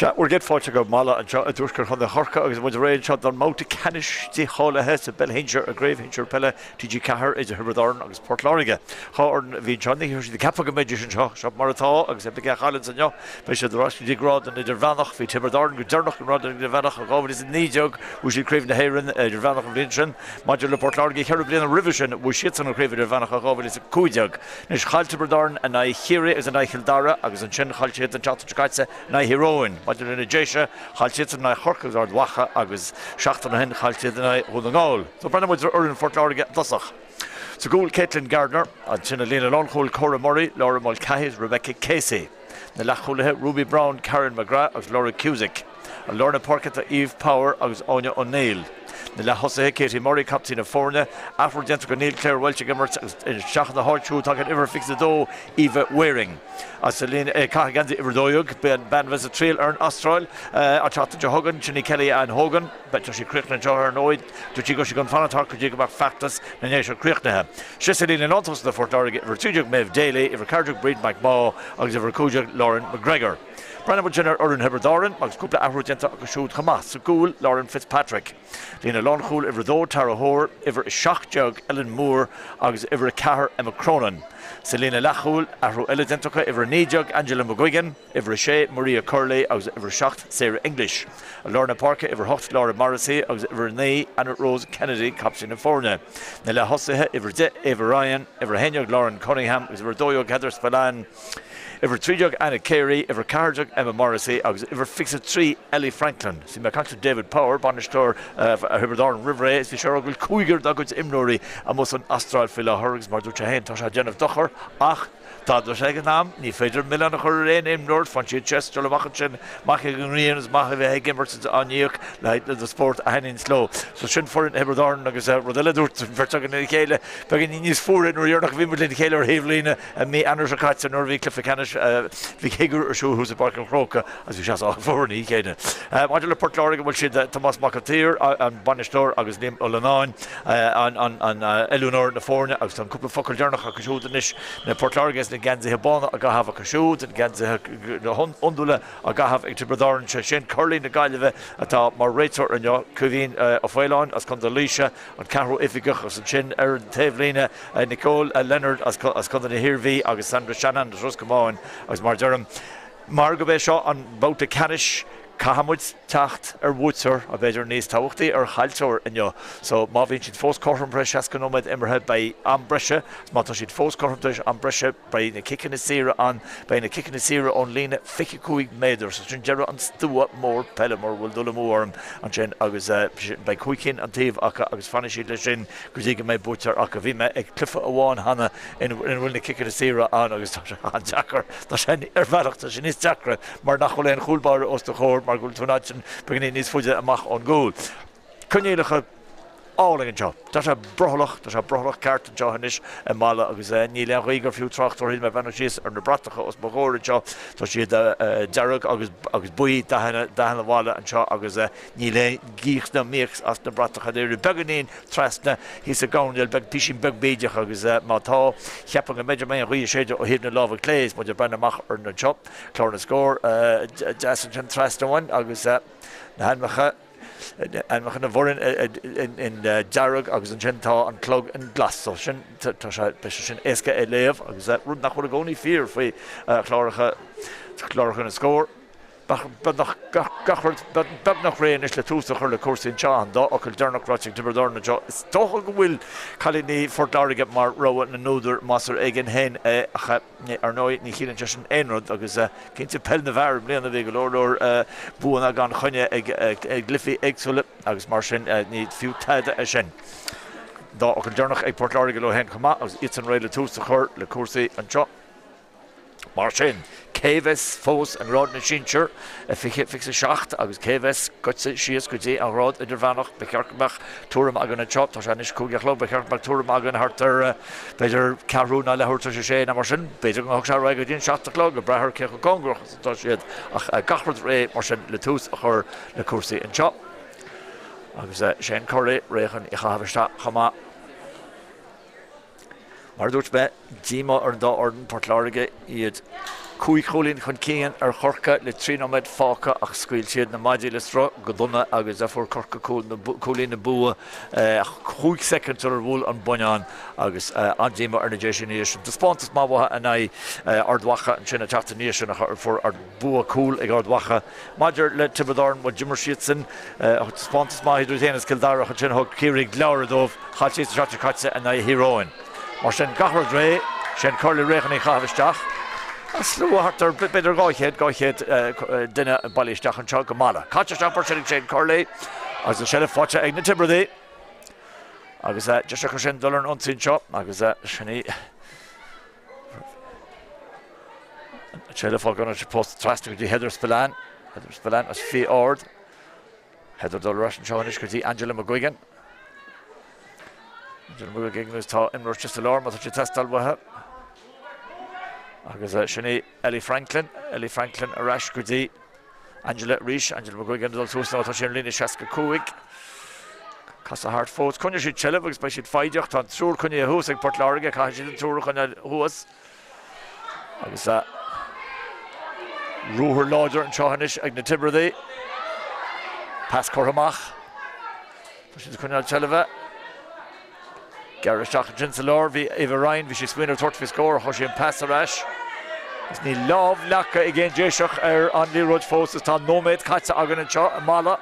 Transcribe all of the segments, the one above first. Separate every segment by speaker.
Speaker 1: Sea, bhur gcéad fáilte go Mala anseo i dtuaisceart Chontae Chorcaí agus muid réidh anseo don mbabhta ceannais dícháilithe sa bpeil shinsir i gCraobh Shinsir Peile TG4 idir Thiobraid Árann agus Port Láirge. Dhá fhoireann a bhí anseo, ní raibh siad ag ceapadh go mbeidís anseo, seo mar atá agus pé cé a chailleanns inniu, beidh siad ar ais go dtí grád an Idirmheánach. Bhí Tiobraid Árann go deireanach i ngrád an Idirmheánach i 2019, bhuaigh siad Craobh na hÉireann Idirmheánach an bhliain sin. Maidir le Port Láirge, cheithre bliana roimhe sin, bhuaigh siadsan an Chraobh Idirmheánach i 2015. Anois, chaill Tiobraid Árann in aghaidh Chiarraí agus in aghaidh Chill Dara agus ansin chaill siad an tseachtain seo caite in aghaidh Thír Eoghain. Maidir le na Déise, chaill siadsan in aghaidh Chorcaí agus Ard Mhacha agus seachtain ó shin chaill siad in aghaidh Dhún na nGall. So breathnóidh muid ar fhoireann Phort Láirge i dtosach. Sa gcúl, Caitlin Gardiner, ansin i líne lánchúil, Cora Murray, Laura Mulcahy agus Rebecca Casey. Na leathchúlaithe, Ruby Browne, Karen McGrath agus Laura Cusack. I lár na páirce tá Eve Power agus Áine O'Neill. Na leath-thosaithe, Katie Murray, captaen na foirne, athrú déanta acu níl Claire Walsh ag imirt agus isteach ina háit siúd tagann uimhir 22, Eva Waring. As sa líne ag caitheamh geansaí uimhir 12, beidh an bhean a bheas ag triall ar an Astráil an tseachtain seo chugainn, sin í Kelly Ann Hogan. Beidh tá sí críochnaithe anseo ar ndóigh, dúirt sí go raibh sí chun fanacht thart go dtí go mbeadh feachtas na nDéise críochnaithe. Istigh sa líne lántosach do Phort Láirge, uimhir 13 Maeve Daly, uimhir 14 Bríd McMaugh agus uimhir 15 Lauren McGregor. Breathnóidh muid ansin ar fhoireann Thiobraid Árann agus cúpla athrú déanta acu siúd chomh maith. Sa gcúl, Lauren Fitzpatrick. Líne lánchúil, uimhir 2, Tara Hoare, uimhir 17, Ellen Moore agus uimhir 4, Emma Cronin. Sa líne leathchúil, athrú eile déanta acu, uimhir 19, Angela McGuigan, uimhir 6, Maria Curley agus uimhir 7, Sarah English. I lár na páirce, uimhir 8, Laura Morrissey agus uimhir 9, Anna Rose Kennedy, captaen na foirne. Na leath-thosaithe, uimhir 10, Ava Ryan, uimhir 11, Lauren Cunningham agus uimhir 12, Heather Spillane. Uimhir 13, Anna Carey, Uimhir 14, Emma Morrissey agus Uimhir 23, Ellie Franklin. Bhí mé ag caint le David Power, bainisteoir Thiobraid Árann roimh ré, is bhí sé ag rá go bhfuil cúigear dá gcuid imreoirí amuigh san Astráil faoi láthair agus mar a dúirt sé féin, tá sé ag déanamh dochar ach d'admhaigh sé ag an am, ní féidir milleán a chur ar aon imreoir, faigheann siad stress dul amach ansin, amach ag an ngrian is maith a bheith ag imirt is á n-íoc le haghaidh do spórt a thaitníonns leo. So sin foireann Thiobraid Árann agus rud eile a dúirt an bheirt againn lena chéile, beagáinín níos fuaire nuair dheireanach a bhí muid lena chéile ar thaobh líne, I mí Eanáir seo caite nuair a bhí cluiche ceannais Mhic Shigiúir ar siúl thuas i bPáirc an Chrócaigh agus bhí sé sách fuar an oíche chéanna. Maidir le Port Láirge, bhuel siad Tomás Mac an tSaoir, an bainisteoir agus Liam Ó Leannáin, an oiliúnóir na foirne agus tá an cúpla focal deireanach acu siúd anois, na Port Láirge is na geansaithe bána á gcaitheamh acu siúd, na geansaithe iondúla á gcaitheamh ag Tiobraid Árann, sé Shane Curley na Gaillimhe atá mar réiteoir inniu, Caoimhín Ó Faoláin as Contae Laoise, an ceathrú oifigeach agus ansin ar an taobhlíne Nicole Leonard as Contae na hIarmhí agus Sandra Shanahan as Ros Comáin agus mar a deirim, mar gurb é seo an babhta ceannais, caithfidh muid teacht ar bhuaiteoir, ach b'fhéidir níos tábhachtaí ar chaillteoir inniu. So má bhíonn siad fós cothrom tar éis 60 nóiméad imeartha beidh am breise agus má tá siad fós cothrom tar éis am breise, Beidh na ciceanna saora ann. Beidh na ciceanna saora ón líne 25 méadar, so sin deireadh an stua mór peile, mura bhfuil dul amú orm ansin, agus beidh cúig cinn an taobh acu agus fanfaidh siad leis sin go dtí go mbeidh buaiteoir acu. Bhí mé ag cluiche amháin cheana ina bhfuil na ciceanna saora ann agus tá sé an-deacair. Tá sé, ar bhealach, tá sé níos deacra mar nach bhfuil aon chúl báire os do chomhair mar go bhfuil tú in áit sin beagáinín níos faide amach ón gcúl. Coinníollacha álainn anseo. Tá sé brothallach, tá sé brothallach ceart anseo anois i Mala agus níl aon ghaoth gur fiú trácht uirthi. Mé ag breathnú síos ar na bratacha os mo chomhair anseo, tá siad dearg agus agus buí, dathanna, dathanna Mhala anseo agus níl aon gíocs ná míocs as na bratacha. Ag éirí beagáinín trasna thíos i gcoirnéal beag, písín beag bídeach agus má tá, cheapfainn go mb'fhéidir go mbeidh an ghaoth ag séideadh ó thaobh na láimhe clé is muid ag breathnú amach orainn anseo. Clár na scór deas ansin trasna uainn agus na hainmneacha. Ainmneacha na bhfoireann i ndearg agus ansin tá an clog in glas. So sin, tá sé, beidh sé sin éasca a léamh agus rud nach bhfuil i gcónaí fíor faoi chláracha, cláracha na scór. Beagnach gach rud, beagnach réidh anois le tús a chur le cúrsaí anseo. An dá fhocal deireanach ráite ag Tiobraid Árann anseo. Is dócha go bhfuil cailíní Phort Láirge mar rogha na n-údar más ar éigean féin é ach ar ndóigh ní chiallaíonn sé sin aon rud agus Cinnte, peil na bhfear i mbliana, bhí go leor leor buanna gan choinne ag gcluichí éagsúla agus mar sin ní fiú tada é sin. Dá fhocal deireanach ag Port Láirge leo féin chomh maith agus iadsan réidh le tús a chur le cúrsaí anseo. Mar sin, cé bheas fós i ngrád na sinsear i 2027 agus cé bheas goite síos go dtí an ghrád idirmheánach? Ba cheart go mbeadh tuairim againn anseo. Tá sé anois 5 a chlog, ba cheart go mbeadh tuairim againn thart ar B'fhéidir ceathrú nó leathuair tar éis a sé nó mar sin. B'fhéidir go ngabhfadh sé ar aghaidh go dtí an 7 a chlog, ag brath ar cé chomh cóngarach is atá siad. Ach gach rud réidh mar sin le tús a chur le cúrsaí anseo. Agus Shane Curley réidh chun í a chaitheamh isteach chomh maith. Mar a dúirt mé, díomá ar an dá fhoireann, Port Láirge, iad. Cúig chúilín chun cinn ar Chorcaigh le 3 nóiméad fágtha ach scaoil siad na maidí le sruth go dona agus fuair Corcaigh cúilín na bua 5 soicind sular bhuail an buinneán agus an-díomá ar na Déisigh ina dhiaidh sin. Taispeántas maith uathu in aghaidh Ard Mhacha ansin an tseachtain ina dhiaidh sin ach fuair bua cúl ag Ard Mhacha. Maidir le Tiobraid Árann, bhuel d'imir siadsan taispeántas maith idir iad féin agus Cill Dara ach ansin thug Ciarraí glóire dóibh. Chaill siad sa tseachtain seo caite in aghaidh Thír Eoghain. Mar sin, gach rud réidh, Shane Curley réidh chun í a chaitheamh isteach. Tá slua thart ar b'fhéidir 200, 200 duine bailithe isteach anseo go Mala. Caite isteach mar sin ag Shane Curley agus an seilbh faighte ag na Tiobradaigh. Agus deis acu sin dul ar an ionsaí anseo agus sin í. An seilbh fágtha anois post trasna go dtí Heather Spillane. Heather Spillane as Fiodh Ard. Heather dul ar ais anseo anois go dtí Angela McGuigan. Angela McGuigan agus tá imreoir istigh sa lár má tá sé ag teastáil uathu. Agus sin í Ellie Franklin. Ellie Franklin ar ais go dtí Angela arís. Angela McGuigan ag dul suas nó tá sí ar an líne 65. Casadh thart fós. Coinneoidh siad seilbh agus beidh siad foighdeach. Tá an triúr coinnithe thuas ag Port Láirge. Caithfidh siad an triúr a choinneáil thuas. Agus ruathar láidir anseo anois ag na Tiobradaigh. Pas curtha amach. Tá siad ag coinneáil seilbhe. Gearradh isteach ansin sa lár. Bhí Eva Ryan, bhí sí ag smaoineamh tabhairt faoi scór, chuir sí an pas ar ais. Agus níl lámh leagtha ag aon Déiseach ar an liathróid fós is tá nóiméad caite againn anseo i Mala.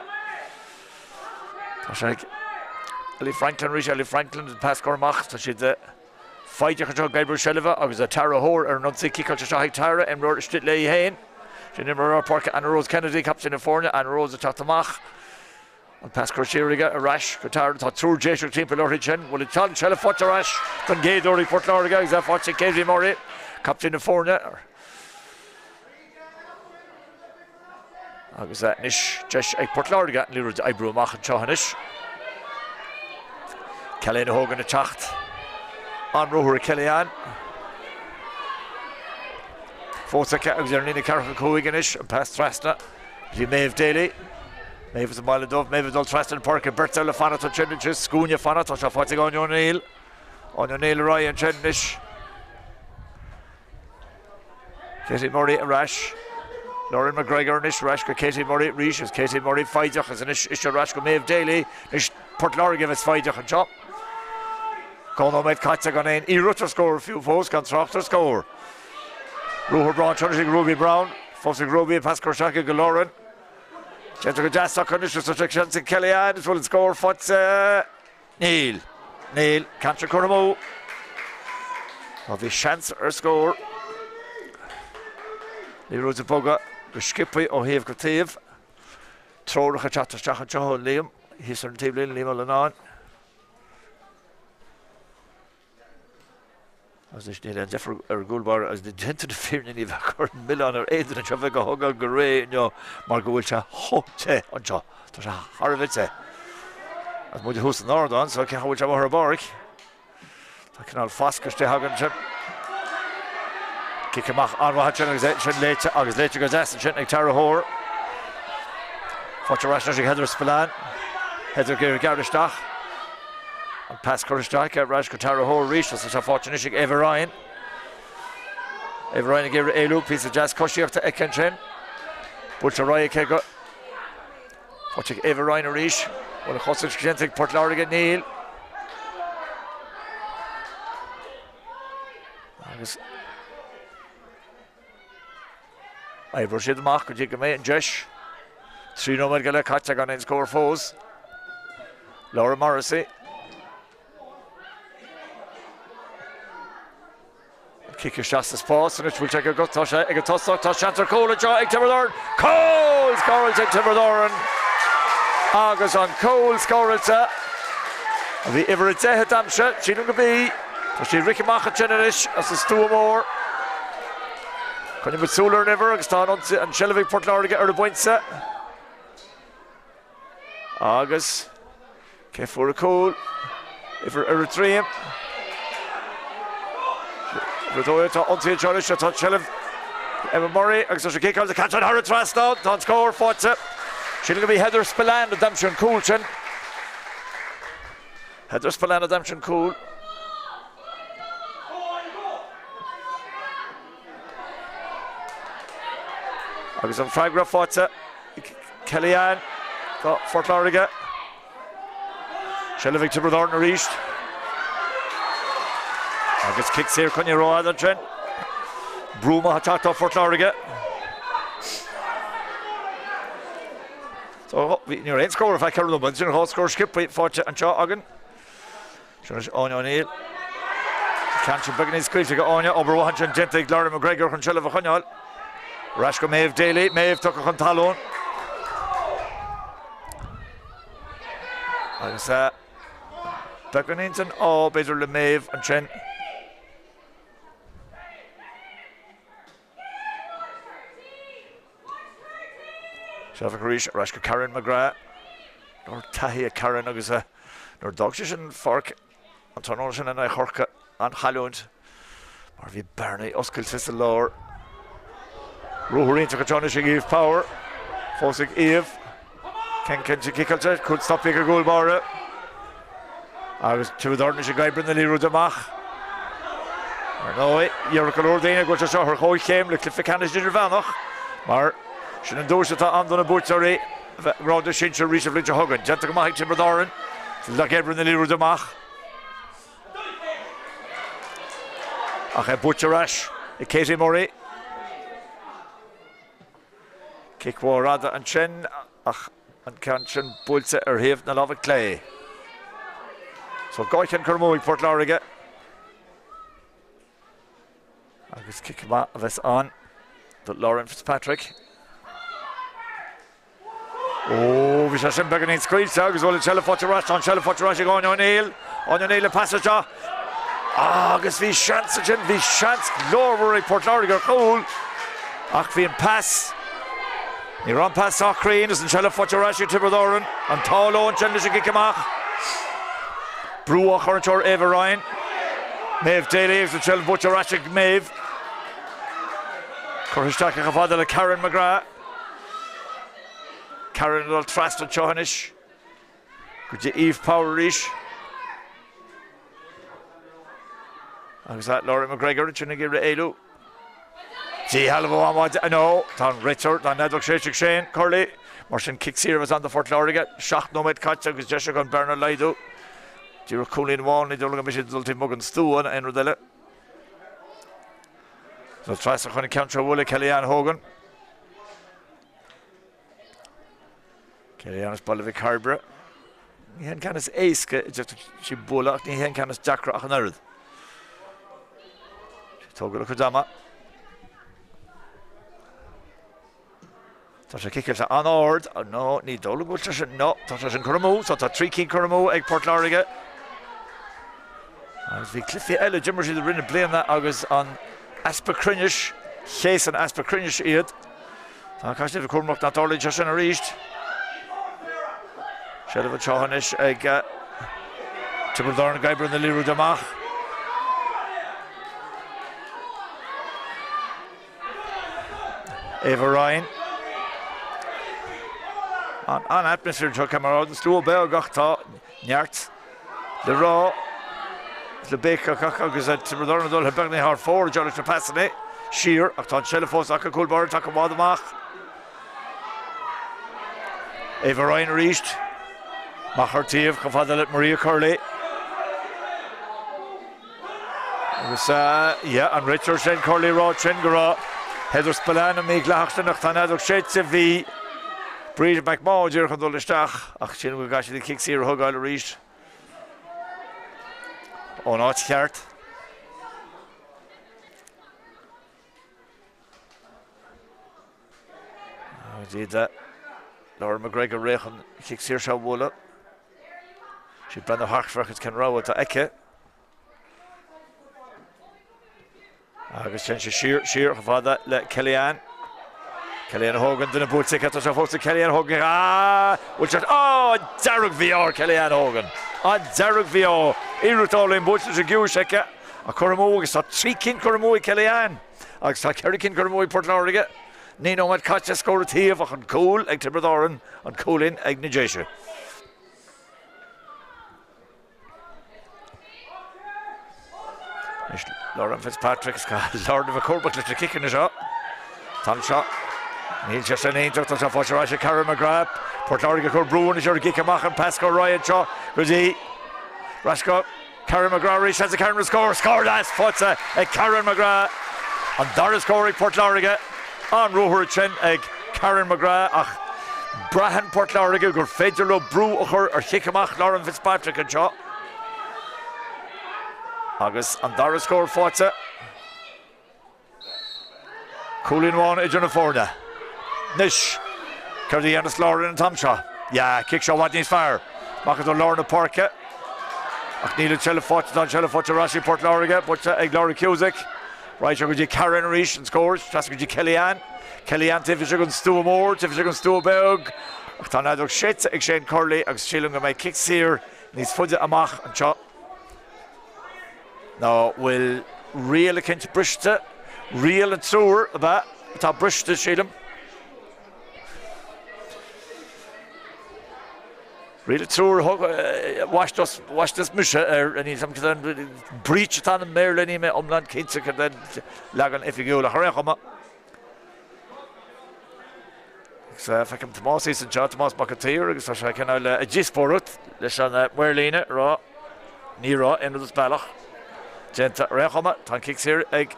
Speaker 1: Tá sé ag Ellie Franklin arís, Ellie Franklin, an pas curtha amach. Tá siad Foighdeach anseo ag oibriú seilbhe agus Tara Hoare ar an ionsaí. Ciceáilte isteach ag Tara, imreoir istigh léi féin. Sin imreoir lár páirce Anna Rose Kennedy, captaen na foirne. Anna Rose ag teacht amach. An pas curtha siar aige ar ais go Tara. Tá triúr Déiseach timpeall uirthi ansin. Bhfuil an tseilbh faighte ar ais don gcéad uair ag Port Láirge agus é faighte ag Katie Murray, captaen na foirne. Agus anois deis ag Port Láirge an liathróid a oibriú amach anseo anois. Kellyanne Hogan ag teacht. An ruathar ag Kellyanne. Fós aici agus ar an líne 45 anois, an pas trasna go dtí Maeve Daly. Maeve as an mBaile Dubh. Maeve ag dul trasna na páirce. Beirt eile fanacht ansin ansin. Scuaine fanacht. Tá sé faighte ag Áine O'Neill. Áine O'Neill ar aghaidh ansin anois. Katie Murray ar ais. Lauren McGregor anois ar ais go Katie Murray arís is Katie Murray foighdeach is anois ise ar ais go Maeve Daly. Anois Port Láirge a bheas foighdeach anseo. 2 nóiméad caite gan aon iarracht ar scór fiú fós gan trácht ar scór. Ruathar breá anseo anois ag Ruby Browne. Fós ag Ruby an pas curtha isteach go Lauren. Déanta go deas acu anois is tá sé seans ag Kellyanne is bhfuil an scór faighte. Níl. Níl. Ceantar curtha amú. Má bhí seans ar scór, liathróid ag bogadh go sciobtha ó thaobh go taobh. Treoracha ag teacht isteach anseo ó Liam, thíos ar an taobhlíne, Liam Ó Leannáin. Agus anois níl aon deifir ar an gcúl báire agus déanta na fírinne ní bheadh ag cur an milleán ar aon duine anseo bheith go thógáil go réidh inniu mar go bhfuil sé chomh te anseo. Tá sé thar a bheith te. Agus muid thuas san ardán so cén chaoi a bhfuil sé amuigh ar an bpáirc? Tá cineál fascadh istigh againn ansin. Cic amach an-mhaith ansin agus é sin léite agus léite go deas ansin ag Tara Hoare. Faighte ar ais anois ag Heather Spillane. Heather ag iarraidh gearradh isteach. An pas curtha isteach ar ais go Tara Hoare arís agus tá sé faighte anois ag Eva Ryan. Eva Ryan ag iarraidh éalú, píosa deas coisíochta aici ansin. Buailte ar aghaidh aici go faighte ag Eva Ryan arís. Bhfuil an chosaint déanta ag Port Láirge? Níl. Agus Oibreoidh siad amach go dtí go mbeidh an deis. 3 nóiméad go leith caite gan aon scór fós. Laura Morrissey. Cic isteach sa spás anois bhfuil sé ag tá sé ag an tosach tá seans ar chúl anseo ag Tiobraid Árann. Cúl scóráilte ag Tiobraid Árann agus an cúl scóráilte a bhí uimhir 10 a d'aimsigh, sílim go b'í. Tá sí ag rith amach ansin anois as an stua mór. Coinneoidh muid súil ar an uimhir agus tá an tseilbh ag Port Láirge ar an bpointe. Agus cé fuair an cúl? Uimhir ar a droim. Uimhir 2 tá ionsaí anseo anois tá an tseilbh Emma Murray agus tá sé ciceáilte caite thar an trasnán. Tá an scór faighte. Sílim go b'í Heather Spillane a d'aimsigh an cúl sin. Heather Spillane a d'aimsigh an cúl. Agus an freagra faighte ag Kellyanne do Phort Láirge. Seilbh ag Tiobraid Árann arís. Agus cic saor coinnithe rófhada ansin. Brú maith ag teacht ó Phort Láirge. So, bhí, ní raibh aon scór ar feadh 4 nóiméad, sin 2 scór sciobtha faighte anseo againn. Sin anois Áine O'Neill. Ceann sin beagáinín scaoilte ag Áine, obair mhaith ansin déanta ag Lauren McGregor chun seilbh a choinneáil. Ar ais go Maeve Daly, Maeve tugtha chun talún. Agus beagáinín den ádh b'fhéidir le Maeve ansin. Seilbh arís ar ais go Karen McGrath. Leor taithí ag Karen agus nuair d'fhág sí sin an pháirc an tráthnóna sin in aghaidh Chorcaí, an-chailliúint mar bhí bearnaí oscailte sa lár. Ruathar iontach anseo anois ag Eve Power. Fós ag Eve. Ceann cinnte ciceáilte, cúl stoptha ag an gcúl báire. Agus Tiobraid Árann anois ag oibriú na liathróide amach. Ar ndóigh, déarfadh go leor daoine go bhfuil sé seo ar chomhchéim le cluiche ceannais idirmheánach, mar sin an duais atá ann do na buaiteoirí a bheith i ngrád sinsir arís an bhliain seo chugainn. Déanta go maith ag Tiobraid Árann, ag oibriú na liathróide amach. Ach é buaite ar ais ag Katie Murray. Cic mhór fhada ansin ach an ceann sin buailte ar thaobh na láimhe clé. So 2 cheann curtha amú ag Port Láirge. Agus cic maith a bheas ann do Lauren Fitzpatrick. Ó, bhí sé sin beagáinín scaoilte agus bhfuil an tseilbh faighte ar ais, tá an tseilbh faighte ar ais ag Áine O'Neill. Áine O'Neill le pas isteach. Agus bhí seans ansin, bhí seans glórmhar ag Port Láirge ar chúl ach bhí an pas, ní raibh an pas sách cruinn agus an tseilbh faighte ar ais ag Tiobraid Árann. An t-ádh leo ansin leis an gcic amach. Brú á chur anseo ar Ava Ryan. Maeve Daly agus an tseilbh buaite ar ais ag Maeve. Curtha isteach chomh fada le Karen McGrath. Karen ag dul trasna anseo anois go dtí Eve Power arís. Agus that Lauren McGregor ansin ag iarraidh éalú. Díshealbhú an-mhaith no, tá an réiteoir, tá an fheadóg séidte ag Shane Curley. Mar sin cic saor a bheas ann do Phort Láirge. 7 nóiméad caite agus deis acu an bearna a laghdú. Díreach cúilín amháin, ní dóigh liom go mbeidh siad ag dul taobh amuigh den stua ná aon rud eile. Dul trasna chun an ceann seo a bhualadh Kellyanne Hogan. Kellyanne as Baile Mhic Cairbre. Ní hé an ceann is éasca a d'fhéadfadh sí bualadh ach ní hé an ceann is deacra ach an oiread. Tógáil a cuid ama. Tá sé ciceáilte an-ard. No, ní dóigh liom go bhfuil sé sin. No, tá sé sin curtha amú. So tá 3 cinn curtha amú ag Port Láirge. Agus bhí cluichí eile, d'imir siad i rith na bliana agus an easpa cruinnis, chéas an easpa cruinnis iad. Tá caithfidh siad a bheith cúramach nach dtarlaíonn sé sin arís. Seilbh anseo anois ag Tiobraid Árann ag oibriú na liathróide amach. Ava Ryan. An an-atmaisféar anseo cé mar an slua beag ach tá neart le rá le béiceach agus Tiobraid Árann ag dul beagnach thar fóir anseo leis na pasanna siar ach tá an tseilbh fós acu cúl báire tagtha i bhfad amach. Ava Ryan arís. Amach ar taobh chomh fada le Maria Curley. Agus yeah, an réiteoir Shane Curley ag rá sin go raibh Heather Spillane imithe mídhleathach sin ach tá an fheadóg séidte. Bhí Bríd McMahon díreach chun dul isteach ach sílim go gcaithfidh siad an cic saor a thógáil arís ón áit cheart. Agus iad Lauren McGregor réidh chun an cic saor seo a bhualadh. Sí ag breathnú thart féachaint cén rogha atá aici. Agus téann sé siar, siar chomh fada le Kellyanne. Kellyanne Hogan, duine buailte aici, tá sé fós ag Kellyanne Hogan. Ah! Bhfuil sé... Oh! Dearg-mhí-ádh ar Kellyanne Hogan. An dearg-mhí-ádh. Iarracht álainn buailte leis an gciumhais aici. Ach curtha amú agus tá 3 cinn curtha amú ag Kellyanne. Agus tá 4 cinn curtha amú ag Port Láirge. 9 nóiméad caite, scór an taobh ach an cúl ag Tiobraid Árann, an cúilín ag na Déise. Anois Lauren Fitzpatrick is caithfidh Lauren a bheith cúramach leis na ciceanna seo. Tá seo. Níl sé sin iontach, tá sé faighte ar ais ag Karen McGrath. Port Láirge ag cur brú anois ar an gcic amach, an pas curtha ar aghaidh anseo go dtí ar ais go Karen McGrath arís, seans ag Karen an scór, scór deas faighte ag Karen McGrath. An dara scór ag Port Láirge. An-ruathar ansin ag Karen McGrath ach braitheann Port Láirge gur féidir leo brú a chur ar chic amach Lauren Fitzpatrick anseo. Agus an dara scór faighte. Cúilín amháin idir na foirne. Anois, céard a dhéanfas Lauren an t-am seo? Yeah, cic seo i bhfad níos fearr. Amach i lár na páirce. Ach níl an tseilbh faighte, tá an tseilbh faighte ar ais ag Port Láirge, buailte ag Laura Cusack. Raghaidh sé go dtí Karen arís, an scór, trasna go dtí Kellyanne. Kellyanne taobh istigh den stua mór, taobh istigh den stua beag. Ach tá an fheadóg séidte ag Shane Curley agus sílim go mbeidh cic saor níos faide amach anseo. Nó bhfuil riail eicínt briste? Riail an triúr, ab ea? Atá briste, sílim. Riail an triúr a bhaisteas mise air, níl 'fhios a'm cad é an breach atá ann i mBéarla, níl mé iomlán cinnte cad é an leagan oifigiúil ach ar aon chuma. Agus feicim Tomás thíos anseo, Tomás Mac an tSaoir, agus tá sé cineál ag díospóireacht leis an maor líne ag rá ní raibh aon rud as bealach déanta. Ar aon chuma, tá an cic saor ag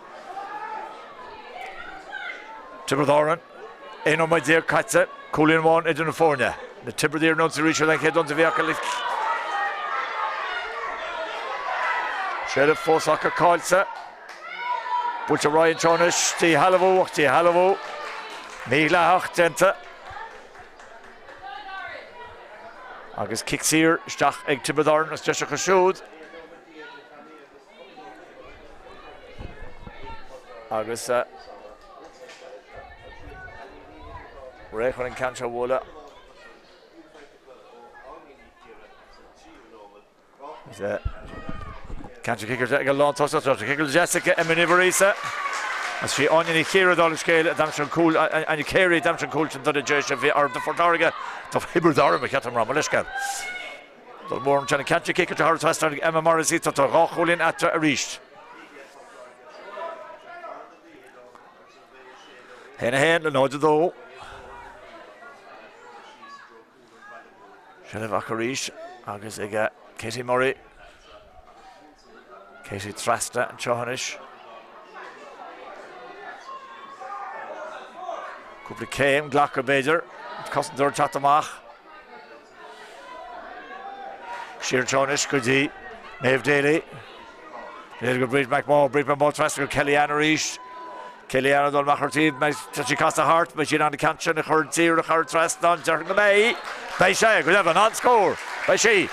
Speaker 1: Tiobraid Árann. 11 nóiméad caite, cúilín amháin idir na foirne. Na Tiobradaigh ar an ionsaí arís ar an chéad ionsaí a bhí acu le seilbh fós acu caillte. Buailte ar aghaidh anseo anois, díshealbhú ach díshealbhú mídhleathach déanta. Agus cic saor isteach ag Tiobraid Árann as deis acu siúd. Agus réidh chun an ceann seo a bhualadh. Ceann seo ciceáilte ag an lántosach, tá sé ciceáilte deas aici Emma Ní Mhuiríosa. Is í Áine Ní Chiara dála an scéil a d'aimsigh an cúl, Áine Carey a d'aimsigh an cúl sin do na Déise a bhí ar do Phort Láirge, do Thiobraid Árann ba cheart dom rá, mo leithscéal. Dul mór ansin an ceann seo ciceáilte thar an trasnán ag Emma Morrissey, tá tá 2 chúilín eatarthu arís. 1 1 le 0 2. Seilbh acu arís agus ag Katie Murray. Katie trasna anseo anois. Cúpla céim glactha b'fhéidir. Cosantóir ag teacht amach. Siar anseo anois go dtí Maeve Daly. B'fhéidir go Bríd McMahon, Bríd McMahon trasna go Kellyanne arís. Kellyanne ag dul amach ar taobh, tá sí casadh thart, beidh sí in ann an ceann sin a chur díreach thar an trasnán, déarfainn go mbeidh. Beidh sé, go deimhin, an-scór! Beidh sí!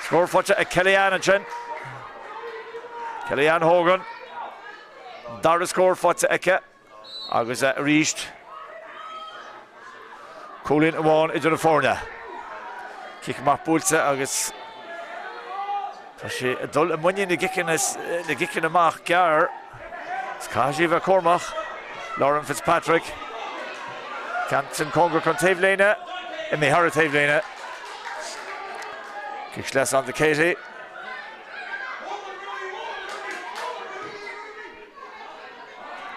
Speaker 1: Scór faighte ag Kellyanne ansin. Kellyanne Hogan. Dara scór faighte aici. Agus arís, cúilín amháin idir na foirne. Cic amach buailte agus tá sé ag dul i muinín na gciceanna, na gciceanna amach gearr. Is caithfidh sí a bheith cúramach. Lauren Fitzpatrick. Ceann sin cóngarach don taobhlíne. Imithe thar an taobhlíne. Cic sleasa ann do Katie.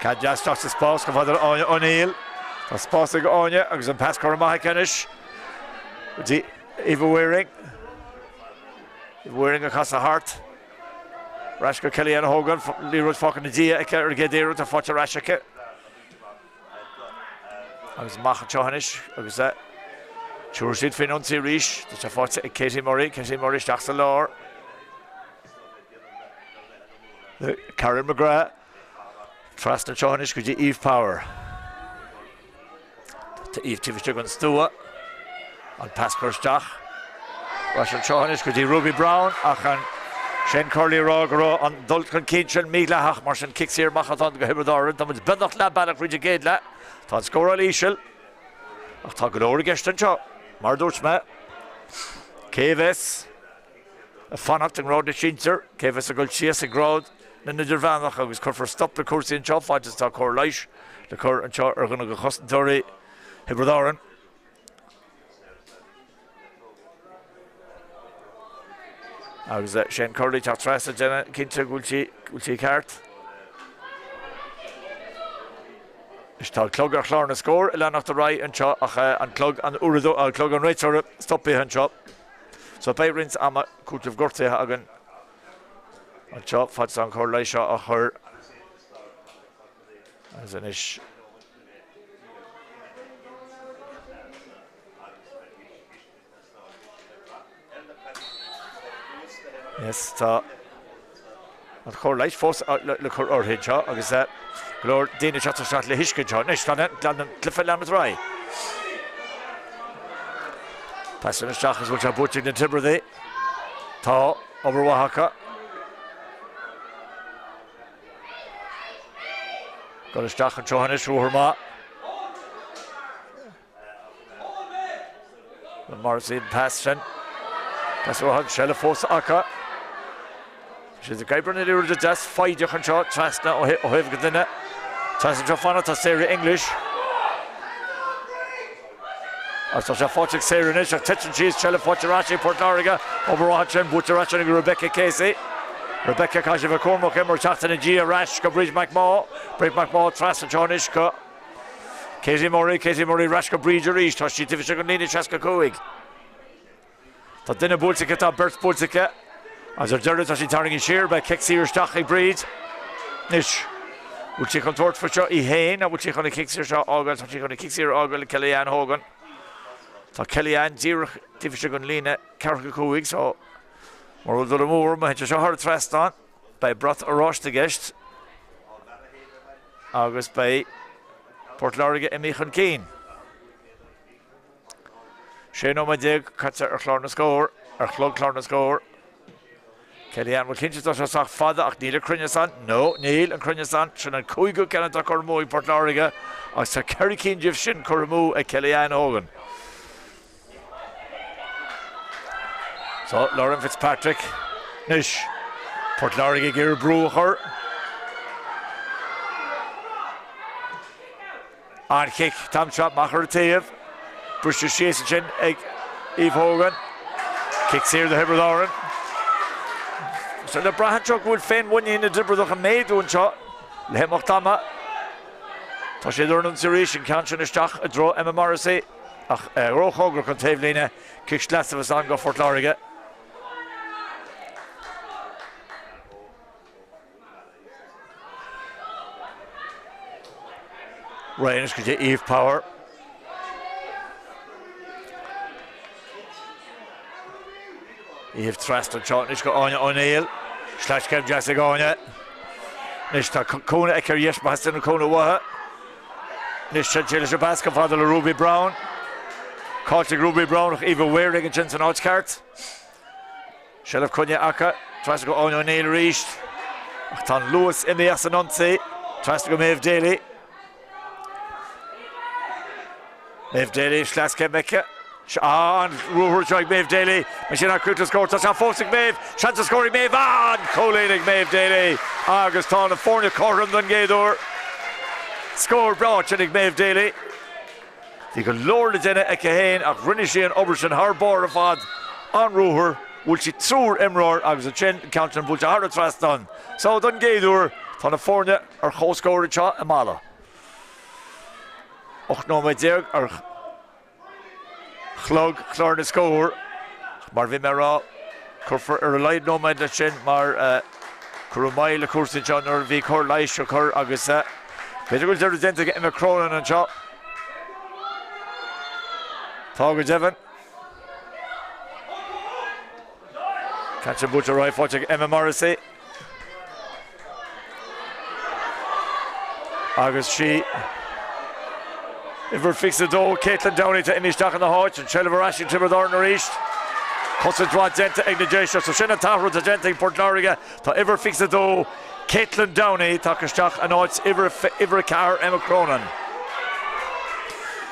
Speaker 1: Ceann deas isteach sa spás chomh fada le Áine O'Neill. Tá spás ag Áine agus an pas curtha amach aici anois go dtí Eva Waring. Eva Waring ag casadh thart. Ar ais go Kellyanne Hogan. Liathróid fágtha ina diaidh aici ar an gcéad iarracht, tá faighte ar ais aici. Agus amach anseo anois agus tabharfaidh siad faoin ionsaí arís. Tá sé faighte ag Katie Murray. Katie Murray isteach sa lár. Karen McGrath trasna anseo anois go dtí Eve Power. Tá Eve taobh istigh den stua. An pas curtha isteach. Ar ais anseo anois go dtí Ruby Brown ach an Shane Curley ag rá go raibh an dul chun cinn sin mídhleathach mar sin cic saor amach atá ann do Thiobraid Árann. Tá muid beagnach leath bealach fríd an gcéad leath. Tá an scóráil íseal ach tá go leor i gceist anseo. Mar a dúirt mé, cé a bheas ag fanacht i ngrád na sinsear, cé a bheas ag dul síos i ngrád na n-idirmheánach agus cuirfear stop le cúrsaí anseo fad is atá cóir leighis le cur anseo ar dhuine de chosantóirí Thiobraid Árann. Agus Shane Curley teacht trasna déanamh cinnte go bhfuil sí ceart. Anois tá clog ar chlár na scór ag leanacht ar aghaidh anseo ach an clog an uaireadóir, clog an réiteora stoptha anseo. So beidh roinnt ama cúiteamh gortaithe againn anseo fad is an chóir leighis seo á chur agus anois Yes, tá an chóir leighis fós le cur uirthi anseo agus go leor daoine ag teacht isteach le huisce anseo. Anois, tá an cluiche ag leanacht ar aghaidh. Pas isteach agus bhfuil sé buaite ag na Tiobradaigh. Tá obair mhaith acu. Dul isteach anseo anois, ruathar maith. Morrissey an pas sin. Pas uathu, seilbh fós acu. Tá siad ag oibriú na liathróide deas foighdeach anseo trasna ó thaobh go duine. Trasna anseo fanacht tá Sarah English. Agus tá sé faighte ag Sarah anois ach titeann sí is seilbh faighte ar ais ag Port Láirge. Obair mhaith ansin, buaite ar ais ag Rebecca Casey. Rebecca caithfidh a bheith cúramach imreoir teacht ina diaidh ar ais go Bríd McMaugh. Bríd McMaugh trasna anseo anois go Katie Murray, Katie Murray ar ais go Bríd arís, tá sí taobh istigh den líne 65. Tá duine buailte aici, tá beirt buailte aici. Agus ar deireadh tá sí tarraingthe siar, beidh cic saor isteach ag Bríd. Anois, bhfuil sí chun tabhairt faoi seo í féin nó bhfuil sí chun an cic saor seo a fhágáil? Tá sí chun an cic saor a fhágáil le Kellyanne Hogan. Tá Kellyanne díreach taobh istigh den líne 45 so mura bhfuil dul amú orm, má théann sé seo thar an trasnán, beidh brat oráiste i gceist. Agus beidh Port Láirge imithe chun cinn. 16 nóiméad caite ar chlár na scór, ar chlog chlár na scór. Kellyanne, bhuel cinnte tá sé sách fada ach níl an cruinneas ann. No, níl an cruinneas ann. Sin an cúigiú ceann atá curtha amú ag Port Láirge agus tá ceithre cinn díobh sin curtha amú ag Kellyanne Hogan. So, Lauren Fitzpatrick anois. Port Láirge ag iarraidh brú a chur. An chic an t-am seo amach ar an taobh. Briste síos ansin ag Eve Hogan. Cic saor do Thiobraid Árann. So le brath anseo go bhfuil féinmhuinín na dTiobradach ag méadú anseo le himeacht ama. Tá siad ar an ionsaí arís, an ceann sin isteach i dtreo Emma Morrissey. Ach róchóngarach don taobhlíne, cic sleasa a bheas ann do Phort Láirge. Ryan anois go dtí Eve Power. Eve trasna anseo anois go Áine O'Neill. Sleaschéim deas ag Áine. Anois tá cúnamh aici ar dheis má theastaíonn an cúnamh uaithi. Anois téann sí leis an bpas chomh fada le Ruby Browne. Caillte ag Ruby Browne ach Eva Waring ansin san áit cheart. Seilbh coinnithe acu. Trasna go Áine O'Neill arís. Ach tá an luas imithe as an ionsaí. Trasna go Maeve Daly. Maeve Daly, sleaschéim aici. An ruathar seo ag Maeve Daly. Mar sin an cúpla scór. Tá sé fós ag Maeve. Seans ar scór ag Maeve. An cúilín ag Maeve Daly. Agus tá na foirne cothrom don gcéad uair. Scór breá sin ag Maeve Daly. Bhí go leor le déanamh aici féin ach rinne sí an obair sin thar barr ar fad. An ruathar, bhuail sí triúr imreoir agus ansin an ceann sin buailte thar an trasnán. So don gcéad uair tá na foirne ar comhscór anseo i Mala. 18 nóiméad ar chlog chlár na scór. Mar a bhí mé a rá, cuirfear ar a laghad nóiméad leis sin mar cuireadh moill le cúrsaí anseo nuair a bhí cóir leighis á cur agus b'fhéidir go bhfuil deireadh déanta ag Emma Cronin anseo. Tá go deimhin. Ceann sin buailte ar aghaidh faighte ag Emma Morrissey. Agus sí uimhir 22, Caitlin Downey atá imithe isteach ina háit, an tseilbh ar ais ag Tiobraid Árann arís. Cosaint mhaith déanta ag na Déise. So sin an t-athrú atá déanta ag Port Láirge. Tá uimhir 22, Caitlin Downey tagtha isteach in áit uimhir 4, Emma Cronin.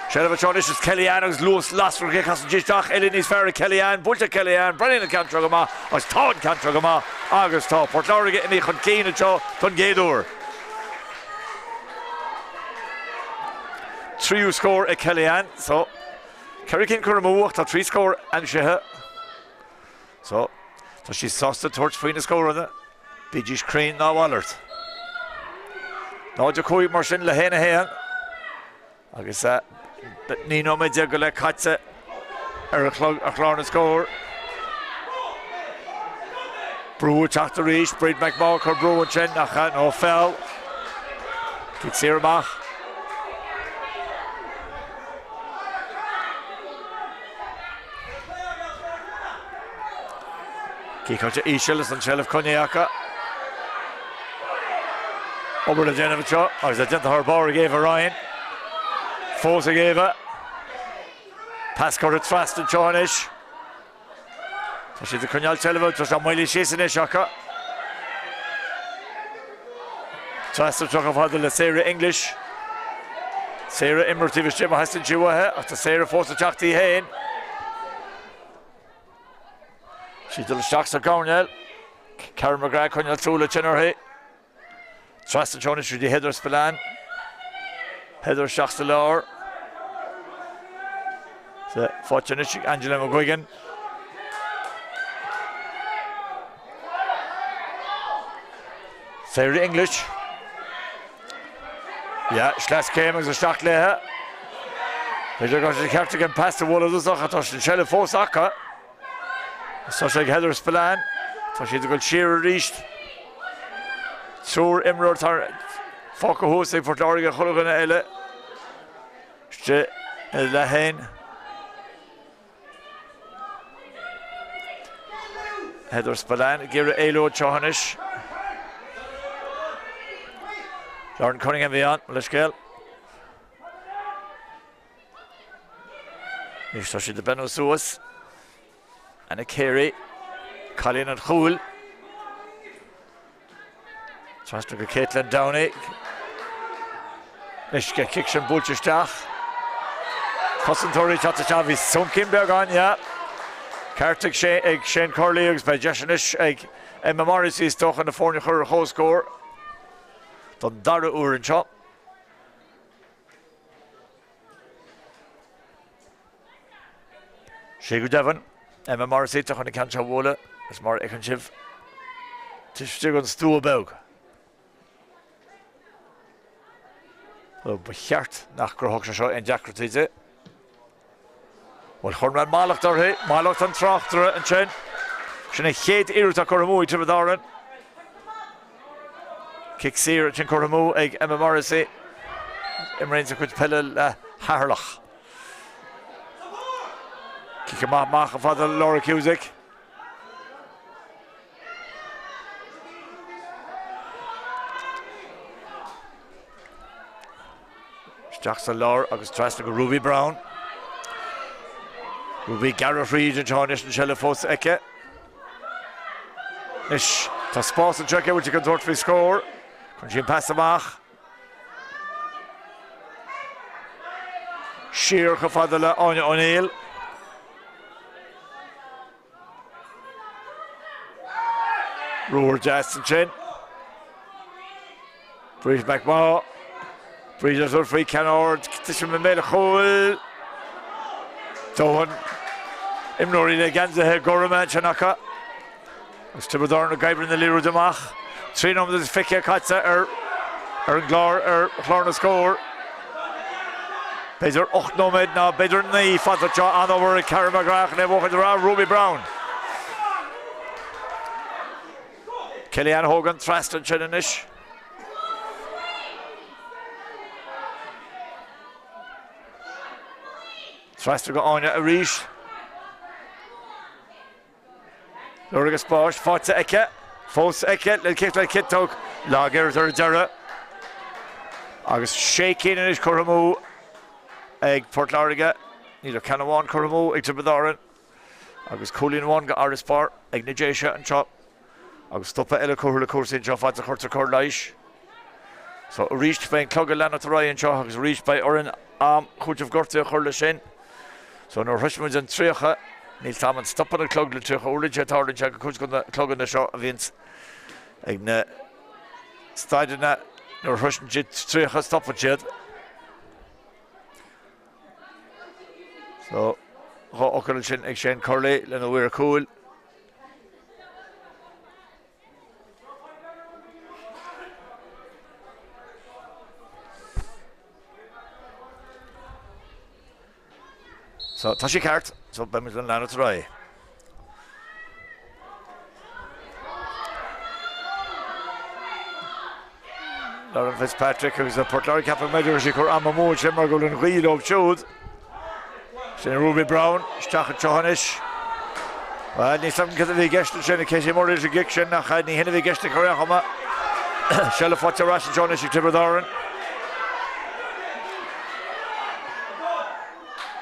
Speaker 1: Seilbh anseo anois is Kellyanne agus luas lasrach aici casann sí isteach eile níos fearr ag Kellyanne, buailte ag Kellyanne, breathnaíonn an ceann seo go maith agus tá an ceann seo go maith agus tá Port Láirge imithe chun cinn anseo don gcéad uair. Tríú scór ag Kellyanne so ceithre cinn curtha amú ach tá trí scór aimsithe. So, tá sí sásta tabhairt faoi na scóranna, bídís cruinn ná a mhalairt. 0-5 mar sin le 1-1. Agus 19 nóiméad go leith caite ar chlár na scór. Brú ag teacht arís, Bríd McMaugh ag cur brú ansin ach no foul. Cic saor amach. Ciceáilte íseal is an tseilbh coinnithe acu. Obair le déanamh anseo agus é déanta thar barr ag Eva Ryan. Fós ag Eva. Pas curtha trasna anseo anois. Tá siad ag coinneáil seilbhe, tá sé moillithe síos anois acu. Trasna anseo chomh fada le Sarah English. Sarah imreoir taobh istigh má theastaíonn sí uaithi ach tá Sarah fós ag teacht í féin. Sí ag dul isteach sa gcoirnéal. Karen McGrath ag coinneáil súil tinn uirthi. Trasna anseo anois go dtí Heather Spillane. Heather isteach sa lár. Faighte anois ag Angela McGuigan. Sarah English. Yeah, sleaschéim agus isteach léithe. B'fhéidir go raibh sé ceart aige an pas a bhualadh i dtosach ach tá an tseilbh fós acu. Tá sé ag Heather Spillane. Tá siad ag dul siar arís. Triúr imreoir fágtha thuas ag Port Láirge chuile dhuine eile istigh ina leath féin. Heather Spillane ag iarraidh éalú anseo anois. Lauren Cunningham a bhí ann, mo leithscéal. Anois tá siad ag beannú suas. Anna Carey, cailín an chúil. Trasna go Caitlin Downey. Anois an cic sin buailte isteach. Cosantóirí teacht isteach, bhí soncín beag ann, yeah. Ceart ag sé ag Shane Curley agus beidh deis anois ag Emma Morrissey is dócha na foirne a chur ar comhscór don dara huair anseo. Sea go deimhin, Emma Morrissey atá chun an ceann seo a bhualadh, is mar a fheiceann sibh, taobh istigh den stua beag. Ba cheart nach gcruthódh sé seo aon deacrachtaí di. Bhuel, chuir mé mallacht uirthi, mallacht an tráchtaire ansin. Sin an chéad iarracht atá curtha amú ag Tiobraid Árann. Cic saor ansin curtha amú ag Emma Morrissey. Imríonn sí a cuid peile le Ceatharlach. Cic amach amach chomh fada le Laura Cusack. Isteach sa lár agus trasna go Ruby Brown. Ruby ag gearradh thríd anseo anois an seilbh fós aici. Anois tá spás anseo aici bhfuil sí chun tabhairt faoi scór. Cuireann sí an pas amach. Siar chomh fada le Áine O'Neill. Ruathar deas ansin. Bríd McMaugh. Bríd ag tabhairt faoi ceann ard. Titim i mbéal an chúil. Dóthain imreoirí le geansaithe gorma ansin acu. Agus Tiobraid Árann ag oibriú na liathróide amach. 3 nóiméad agus 20 caite ar ar an gclár ar chlár na scór. B'fhéidir 8 nóiméad ná b'fhéidir 9 fanta anseo. An-obair ag Karen McGrath chun é a bhuachaint ar Ruby Brown. Kellyanne Hogan trasna ansin anois. Trasna go Áine arís. Lorg a spáis faighte aici, fós aici le cic le ciotóg lag-iarracht ar deireadh. Agus sé cinn anois curtha amú ag Port Láirge. Níl ach ceann amháin curtha amú ag Tiobraid Árann. Agus cúilín amháin go fharasbarr ag na Déise anseo. Agus stopadh eile curtha le cúrsaí anseo fad is a chuirtear cóir leighis. So arís beidh an clog ag leanacht ar aghaidh anseo agus arís beidh orainn am cúiteamh gortaithe a chur leis sin. So nuair a shroiseann muid an 30, níl 's a'm an stopann an clog le 30 uaireanta, tarlaíonn sé go cuid de na cloganna seo a bhíonns ag na staideanna nuair a shroiseann siad 30 stopann siad. So dhá fhocal ansin ag Shane Curley lena mhaor cúil. So, tá sé ceart, so beidh muid ag leanacht ar aghaidh. Lauren Fitzpatrick agus Port Láirge ceapaim go bhfuil sí ag cur am amú ansin mar go bhfuil an ghaoth leo siúd. Sin Ruby Brown isteach anseo anois. Bhuel, níl a fhios agam cad a bhí i gceist ansin ag Katie Murray leis an gcic sin ach ní hin a bhí i gceist aici ar aon chuma. Seilbh faighte ar ais anseo anois ag Tiobraid Árann.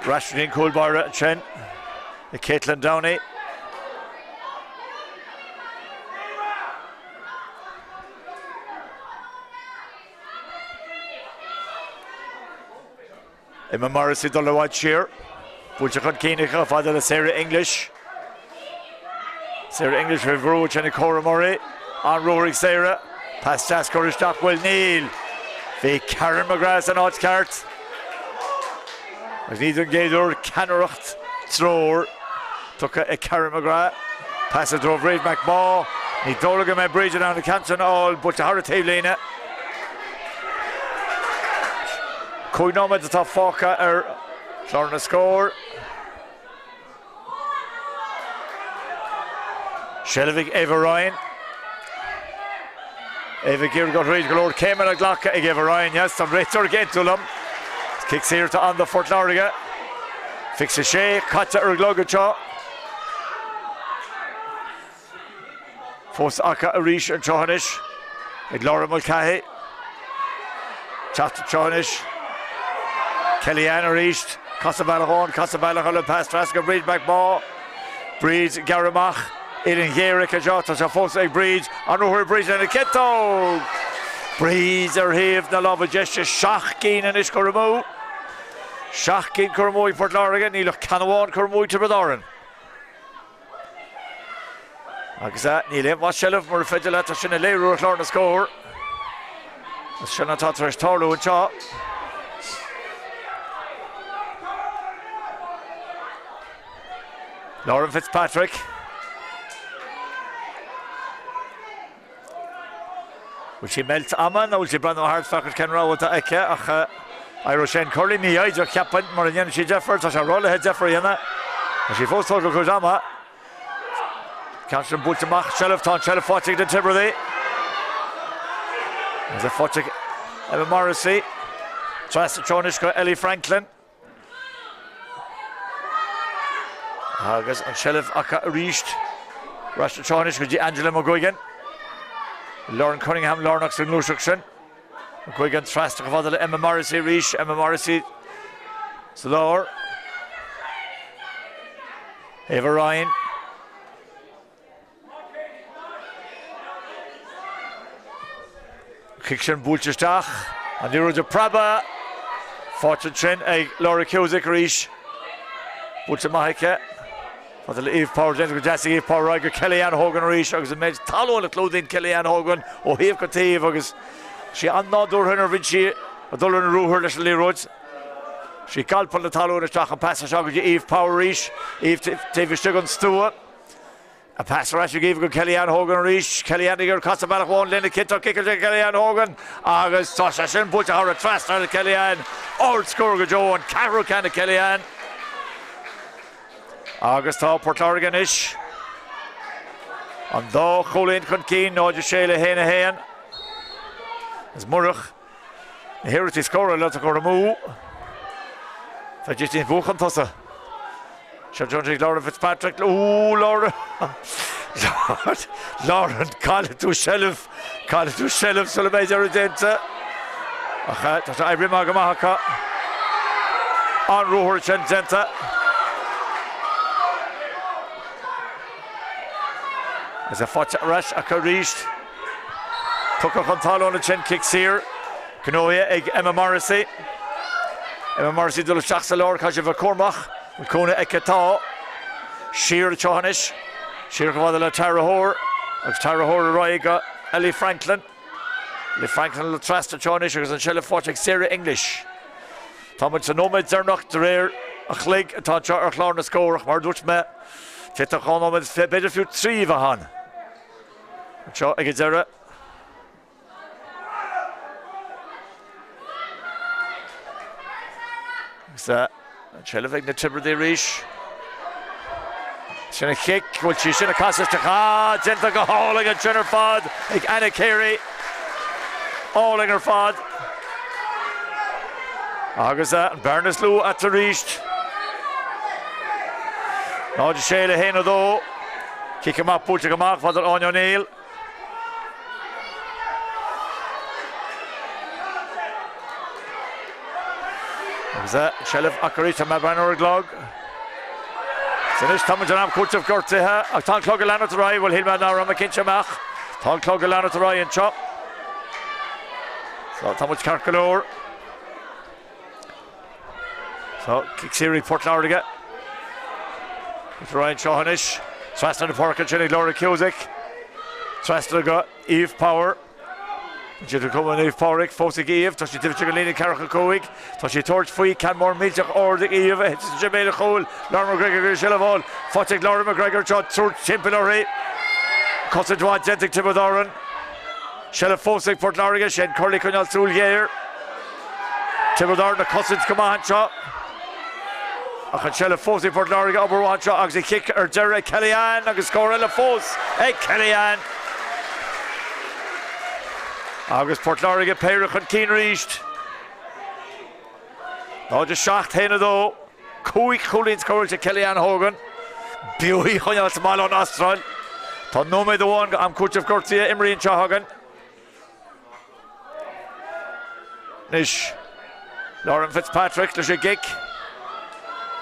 Speaker 1: Ar ais go dtí an cúl báire ansin ag Caitlin Downey. Emma Morrissey dul i bhfad siar. Buailte chun cinn aici chomh fada le Sarah English. Sarah English faoi bhrú ansin ag Cora Murray. An-ruathar ag Sarah. Pas deas curtha isteach, bhuel níl. Bhí Karen McGrath san áit ceart. Agus ní don gcéad uair ceannaireacht treoir tugtha ag Karen McGrath. Pas i dtreo Bhríd McMaugh. Ní dóigh liom go mbeidh Bríd in ann an ceann sin a fháil, buailte thar an taobhlíne. 5 nóiméad atá fágtha ar chlár na scór. Seilbh ag Eva Ryan. Eva ag iarraidh dul thríd go leor céimeanna glactha ag Eva Ryan. Yes, an réiteoir ag aontú liom. Cic saor atá ann do Phort Láirge. 26 caite ar an gclog anseo. Fós acu arís anseo anois ag Laura Mulcahy. Teacht anseo anois. Kellyanne arís. Casadh bealach amháin, casadh bealach eile, pas trasna go Bríd McMaugh. Bríd ag gearradh amach. Uillinn ghéar aici anseo. Tá sé fós ag Bríd. An ruathar ag Bríd lena ciotóg! Bríd ar thaobh na láimhe deise. 7 gcinn anois curtha amú. 7 gcinn curtha amú ag Port Láirge. Níl ach ceann amháin curtha amú ag Tiobraid Árann. Agus níl aon mhaith seilbh mura féidir leat é sin a léiriú ar chlár na scór. Is sin atá tar éis tarlú anseo. Lauren Fitzpatrick. Bhfuil sí ag meilt ama nó bhfuil sí ag breathnú thart féachaint cén rogha atá aici ach éireoidh sé an Curley mífhoighdeach cheapfainn mura ndéanann sí deifir. Tá sé róluath deifir a dhéanamh. Tá sí fós tógáil a cuid ama. Ceann sin buailte amach. Seilbh, tá an tseilbh faighte ag na Tiobradaigh. Agus é faighte ag Emma Morrissey. Trasna anseo anois go Ellie Franklin. Agus an tseilbh acu arís. Ar ais anseo anois go dtí Angela McGuigan. Lauren Cunningham lárnach sa ngluaiseacht sin. McGuigan trasna chomh fada le Emma Morrissey arís. Emma Morrissey sa lár. Eva Ryan. Cic sin buailte isteach. An liathróid ag preabadh. Faighte ansin ag Laura Cusack arís. Buailte maith aici. Fada le Eve Power. Déanta go deas ag Eve Power ar aghaidh go Kellyanne Hogan arís agus an méid talún a chlúdaíonn Kellyanne Hogan ó thaobh go taobh agus sí an-nádúrtha nuair a bhíonn sí ag dul ar an ruathar leis an liathróid. Sí ag alpadh na talún isteach an pas seo go dtí Eve Power arís. Eve taobh istigh den stua. An pas ar ais ag Eve go Kellyanne Hogan arís. Kellyanne ag iarraidh casadh bealach amháin lena ciotóg ciceáilte ag Kellyanne Hogan agus tá sé sin buailte thar an trasnán ag Kellyanne. Ardscór go deo, an ceathrú ceann ag Kellyanne. Agus tá Port Láirge anois an dá chúilín chun cinn, 0-6 le 1-1. Is murach na hiarrachtaí scórála atá curtha amú, bheidís níos mó chun tosaigh. Seo John Tigh Lauren Fitzpatrick, Ooh Lauren! Lauren, caillfidh tú seilbh, caillfidh tú seilbh sula mbeidh deireadh déanta. Ach tá sé oibrithe amach go maith acu. An ruathar sin déanta. Is é faighte ar ais acu arís. Tugtha chun talún ansin, cic saor. Gnóthaithe ag Emma Morrissey. Emma Morrissey dul isteach sa lár, caithfidh sí a bheith cúramach. Bhfuil cúnamh aici? Tá. Siar anseo anois. Siar chomh fada le Tara Hoare. Agus Tara Hoare ar aghaidh go Ellie Franklin. Ellie Franklin le trasna anseo anois agus an seilbh faighte ag Sarah English. Tá muid sa nóiméad deireanach de réir an chloig atá anseo ar chlár na scór ach mar a dúirt mé, d'fhéadfadh 2 nóiméad, b'fhéidir fiú 3 a bheith ann anseo ag an deireadh. Agus. An tseilbh ag na Tiobradaigh arís. Sin an chic, bhfuil sí sin ag casadh isteach? Ah, déanta go hálainn ansin ar fad ag Anna Carey. Álainn ar fad. Agus an bearna is lú eatarthu arís. 0 6 le 1 2. Cic amach buailte go maith fada Áine O'Neill. Agus an tseilbh acu arís, tá mé ag breathnú ar an gclog. Anois tá muid in am cúiteamh gortuithe ach tá an clog ag leanacht ar aghaidh, bhuel shíl mé nach raibh mé cinnte amach. Tá an clog ag leanacht ar aghaidh anseo. So tá muid ceart go leor. So cic saor ag Port Láirge. Ar aghaidh anseo anois. Trasna na páirce ansin ag Laura Cusack. Trasna go Eve Power. Ansin go Eve Power fós ag Eve. Tá sí taobh istigh den líne ceathracha 5. Tá sí ag tabhairt faoi ceann mór millteach ard ag Eve a thiteann i mbéal an chúil. Laura McGregor ag seilbh a fháil. Faighte ag Laura McGregor anseo triúr timpeall uirthi. Cosaint mhaith déanta ag Tiobraid Árann. Seilbh fós ag Port Láirge. Shane Curley coinneáil súil ghéar. Tiobraid Árann ag cosaint go maith anseo. Ach an tseilbh fós ag Port Láirge, obair mhaith anseo agus an chic ar deireadh ag Kellyanne agus scór eile fós ag Kellyanne. Agus Port Láirge péire chun cinn arís. 0 7 1 2. 5 chúilín scóráilte Kellyanne Hogan. B'fhiú í a choinneáil sa mbaile ón Astráil. Tá nóiméad amháin go am cúitimh gortaithe imrithe anseo againn. Anois, Lauren Fitzpatrick leis an gcic.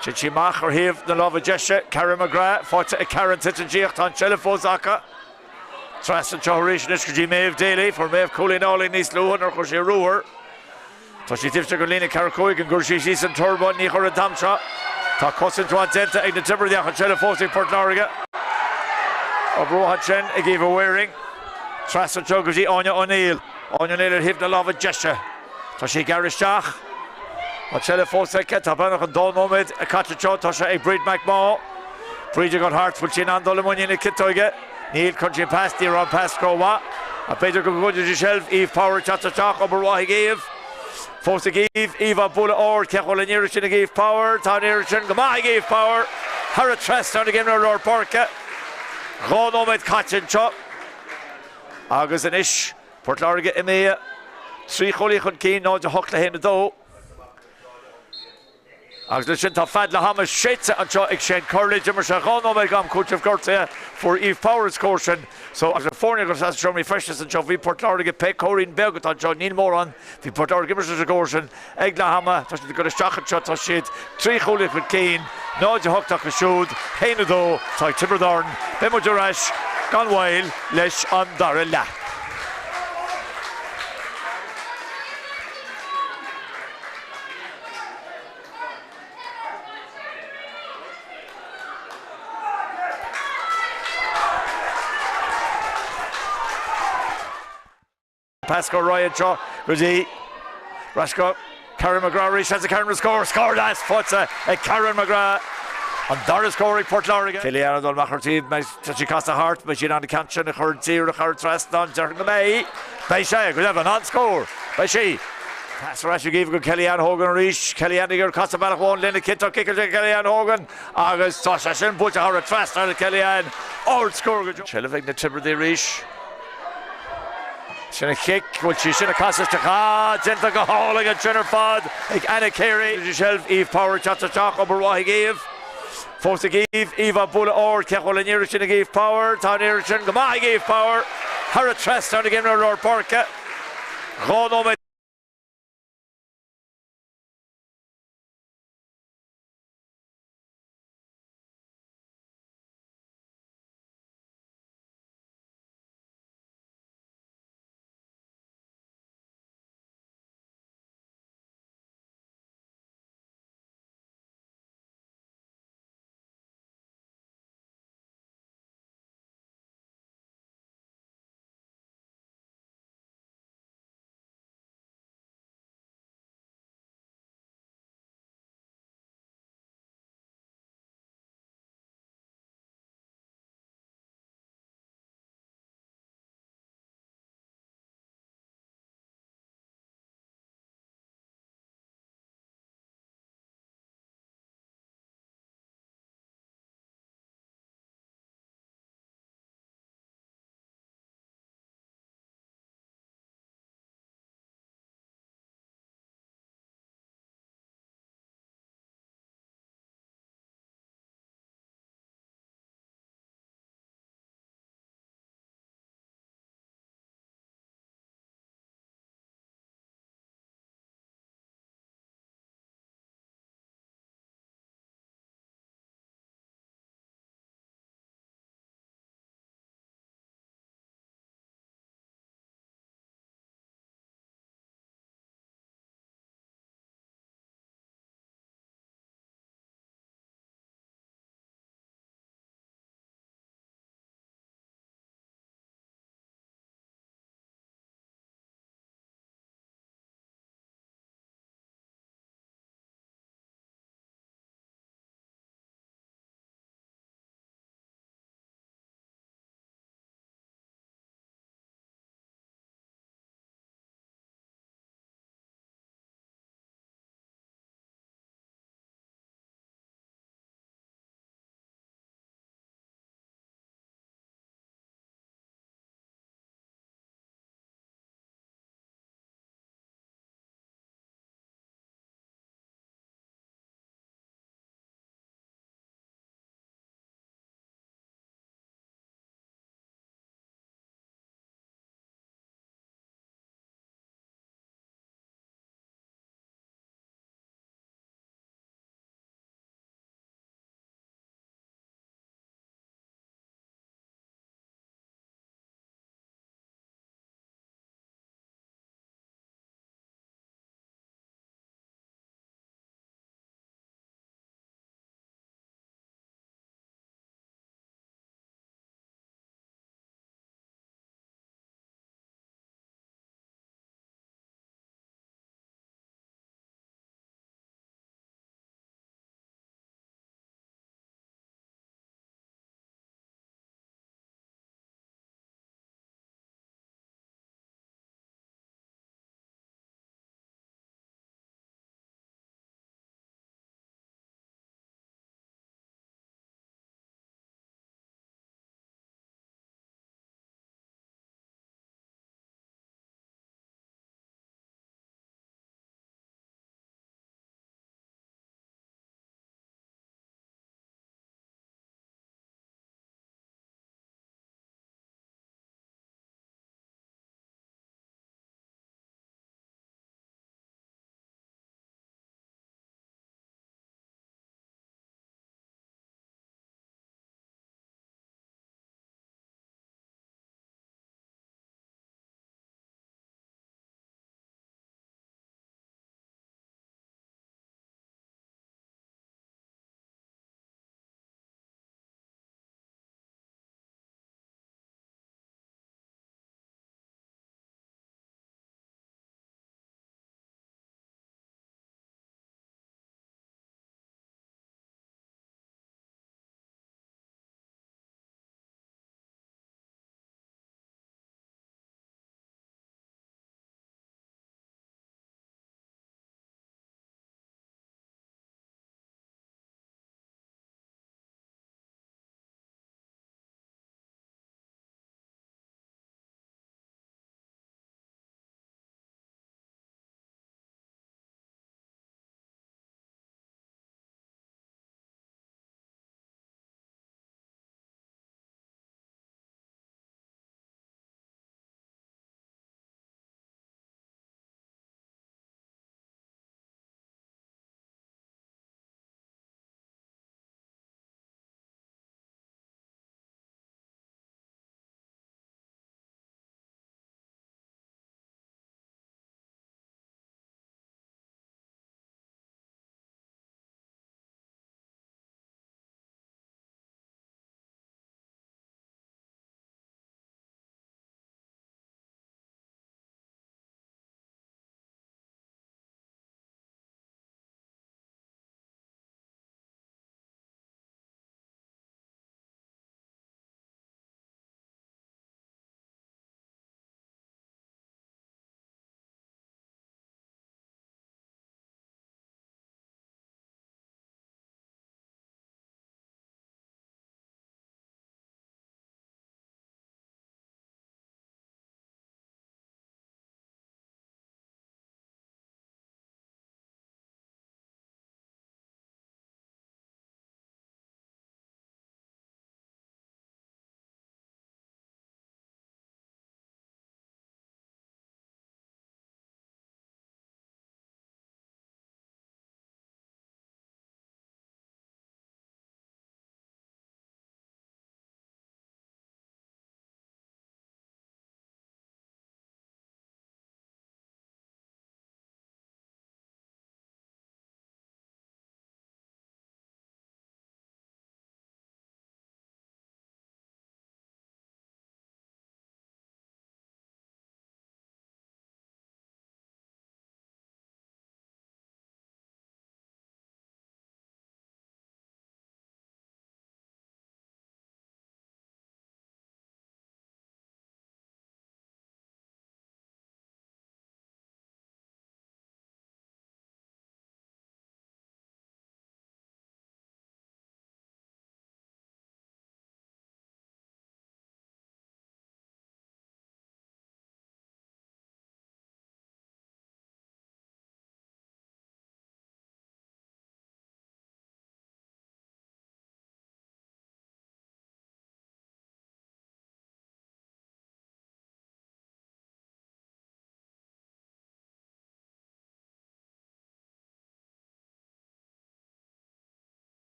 Speaker 1: Téann sí amach ar thaobh na láimhe deise. Karen McGrath faighte ag Karen titeann sí ach tá an tseilbh fós acu. Trasna anseo arís anois go dtí Maeve Daly. Fuair Maeve cúilín álainn níos luaithe nuair a chuir sí a ruathar. Tá sí taobh istigh den líne ceathracha 5, an gcuirfidh sí síos an turbo? Ní chuirfidh an t-am seo. Tá cosaint mhaith déanta ag na Tiobradaigh ach an tseilbh fós ag Port Láirge. Obair mhaith ansin ag Eva Waring. Trasna anseo go dtí Áine O'Neill. Áine O'Neill ar thaobh na láimhe deise. Tá sí ag gearradh isteach. An tseilbh fós aici. Tá beagnach an dá nóiméad caite anseo. Tá sé ag Bríd McMaugh. Bríd ag dul thart. Bhfuil sí in ann dul i muinín na ciotóige? Níl, cuireann sí an pas, ní raibh an pas rómhaith. Ach b'fhéidir go gcoinneoidh sí seilbh, Eve Power ag teacht isteach, obair mhaith ag Eve. Fós ag Eve, Eve á bualadh ard, cén chaoi a bhfuil an iarraidh sin ag Eve Power? Tá an iarraidh sin go maith ag Eve Power. Thar an trasnán ag imreoir lár páirce. 2 nóiméad caite anseo. Agus anois Port Láirge imithe 3 chúilín chun cinn, 0 8 le 1 2. Agus leis sin tá fead leath ama séidte anseo ag Shane Curley. D'imir sé 2 nóiméad d'am cúitimh gortaithe. Fuair Eve Power an scór sin. So agus na foirne ag dul isteach sna seomraí feistis anseo bhí Port Láirge, pé cóirín beag atá anseo, níl mórán, bhí Port Láirge ag imirt leis an gcór sin ag leath ama. Tá siad ag dul isteach anseo, tá siad 3 chúilín chun cinn, 0-8 acu siúd, 1-2 atá ag Tiobraid Árann. Beidh muid ar ais gan mhoill leis an dara leath. Pas go Ryan anseo go dtí ar ais go Karen McGrath arís seans ag Karen an scór, scór deas faighte ag Karen McGrath. An dara scór ag Port Láirge. Kellyanne ag dul amach ar taobh, tá sí casadh thart, beidh sí in ann an ceann sin a chur díreach thar an trasnán, déarfainn go mbeidh. Beidh sé, go deimhin, an-scór. Beidh sí. Pas ar ais ag Eve go Kellyanne Hogan arís. Kellyanne ag iarraidh casadh bealach amháin lena ciotóg ciceáilte ag Kellyanne Hogan agus tá sé sin buailte thar an trasnán ag Kellyanne. Ard-scór go deo. Seilbh ag na Tiobradaigh arís. Sin an chic, bhfuil sí sin ag casadh isteach? Ah, déanta go hálainn ansin ar fad ag Anna Carey. Seilbh Eve Power ag teacht isteach, obair mhaith ag Eve. Fós ag Eve, Eve á bualadh ard, cén chaoi a bhfuil an iarraidh sin ag Eve Power? Tá an iarraidh sin go maith ag Eve Power. Thar an trasnán ag imreoir lár páirce. 2 nóiméad.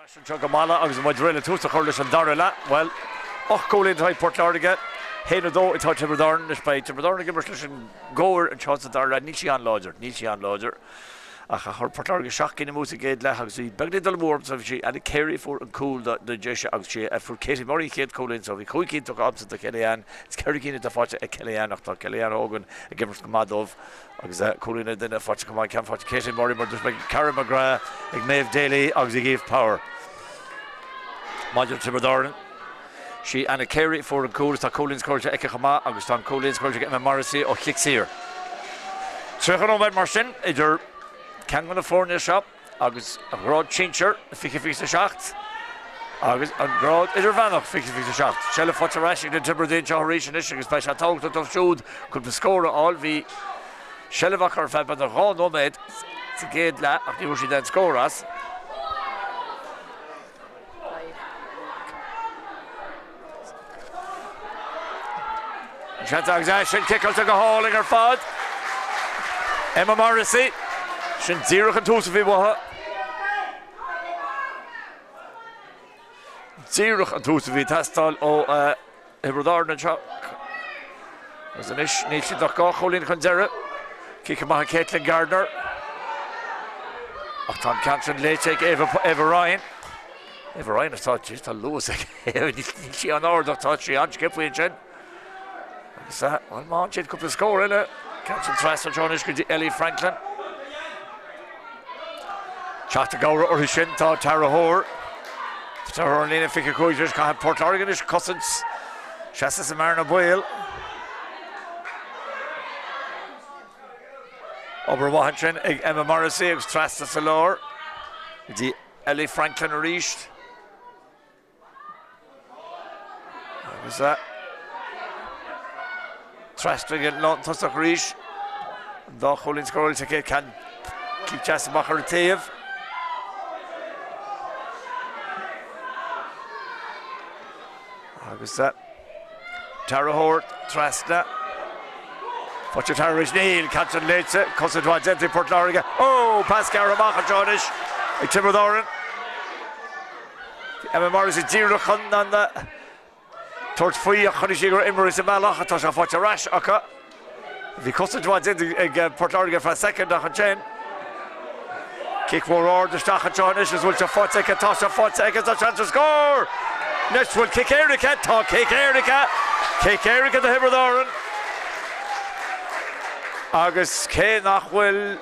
Speaker 1: Ar ais anseo go Mala agus muid réidh le tús a chur leis an dara leath. Bhuel, 8 gcúilín atá ag Port Láirge, 1-2 atá ag Tiobraid Árann. Anois beidh Tiobraid Árann ag imirt leis an gcóir anseo sa dara leath. Níl sí an-láidir, níl sí an-láidir. Ach chuir Port Láirge 7 gcinn amú sa gcéad leath agus bhí beagnach ag dul amú orthu. Bhí sí Anna Carey a fuair an cúl do na Déise agus sí a fuair Katie Murray an chéad chúilín so bhí 5 cinn tugtha agamsa do Kellyanne. Is 4 cinn atá faighte ag Kellyanne ach tá Kellyanne Hogan ag imirt go maith dóibh. Agus cúilín an duine faighte chomh maith, ceann faighte Katie Murray mar dúirt mé, Cara McGrath ag Maeve Daly agus ag Eve Power. Maidir le Tiobraid Árann, sí Anna Carey a fuair an cúl is tá cúilín scóráilte aici chomh maith agus tá an cúilín scóráilte ag Emma Morrissey ó chic saor. 30 nóiméad mar sin idir ceann de na foirne seo. agus an grád sinsir, 20 27, agus an grád idirmheánach, 20 27. Seilbh faighte ar ais ag na Tiobradaigh anseo arís anois agus beidh sé tábhachtach dóibh siúd cúpla scór a fháil. Bhí seilbh acu ar feadh b'fhéidir 2 nóiméad sa gcéad leath ach ní bhfuair siad aon scór as. Seans agus é sin ciceáilte go hálainn ar fad. Emma Morrissey. Sin díreach an tús a bhí uathu. Díreach an tús a bhí ag teastáil ó Thiobraid Árann anseo. Agus anois níl siad ach 2 chúilín chun deiridh. Cic amach ag Caitlin Gardner. Ach tá an ceann sin léite ag Eva, Eva Ryan. Eva Ryan tá, tá luas ag Níl sí an-ard ach tá sí an-sciobtha ansin. Agus bhuel má fhaigheann siad cúpla scór eile, ceann sin trasna anseo anois go dtí Ellie Franklin. Teacht i gcabhair uirthi sin tá Tara Hoare. Tara Hoare an líne 25 anois caithfidh Port Láirge anois cosaint seasamh sa mbearna baoil. Obair mhaith ansin ag Emma Morrissey agus trasna sa lár go dtí Ellie Franklin arís. Agus trasna ag an lántosach arís. An dá chúilín scóráilte aici, ceann cic deas amach ar an taobh. Agus Tara Hoare trasna. Faighte Tara arís níl, ceann sin léite, cosaint mhaith déanta ag Port Láirge. Ó, pas gearr amach anseo anois ag Tiobraid Árann. Emma Morrissey díreach chun an tabhairt faoi ach chonaic sí go raibh imreoirí sa mbealach tá sé faighte ar ais acu. Bhí cosaint mhaith déanta ag Port Láirge ar feadh soicind ach ansin cic mhór ard isteach anseo anois is bhfuil sé faighte aici, tá sé faighte aici, tá seans ar scór! Anois bhfuil cic éirice, tá cic éirice, cic éirice do Thiobraid Árann agus cé nach bhfuil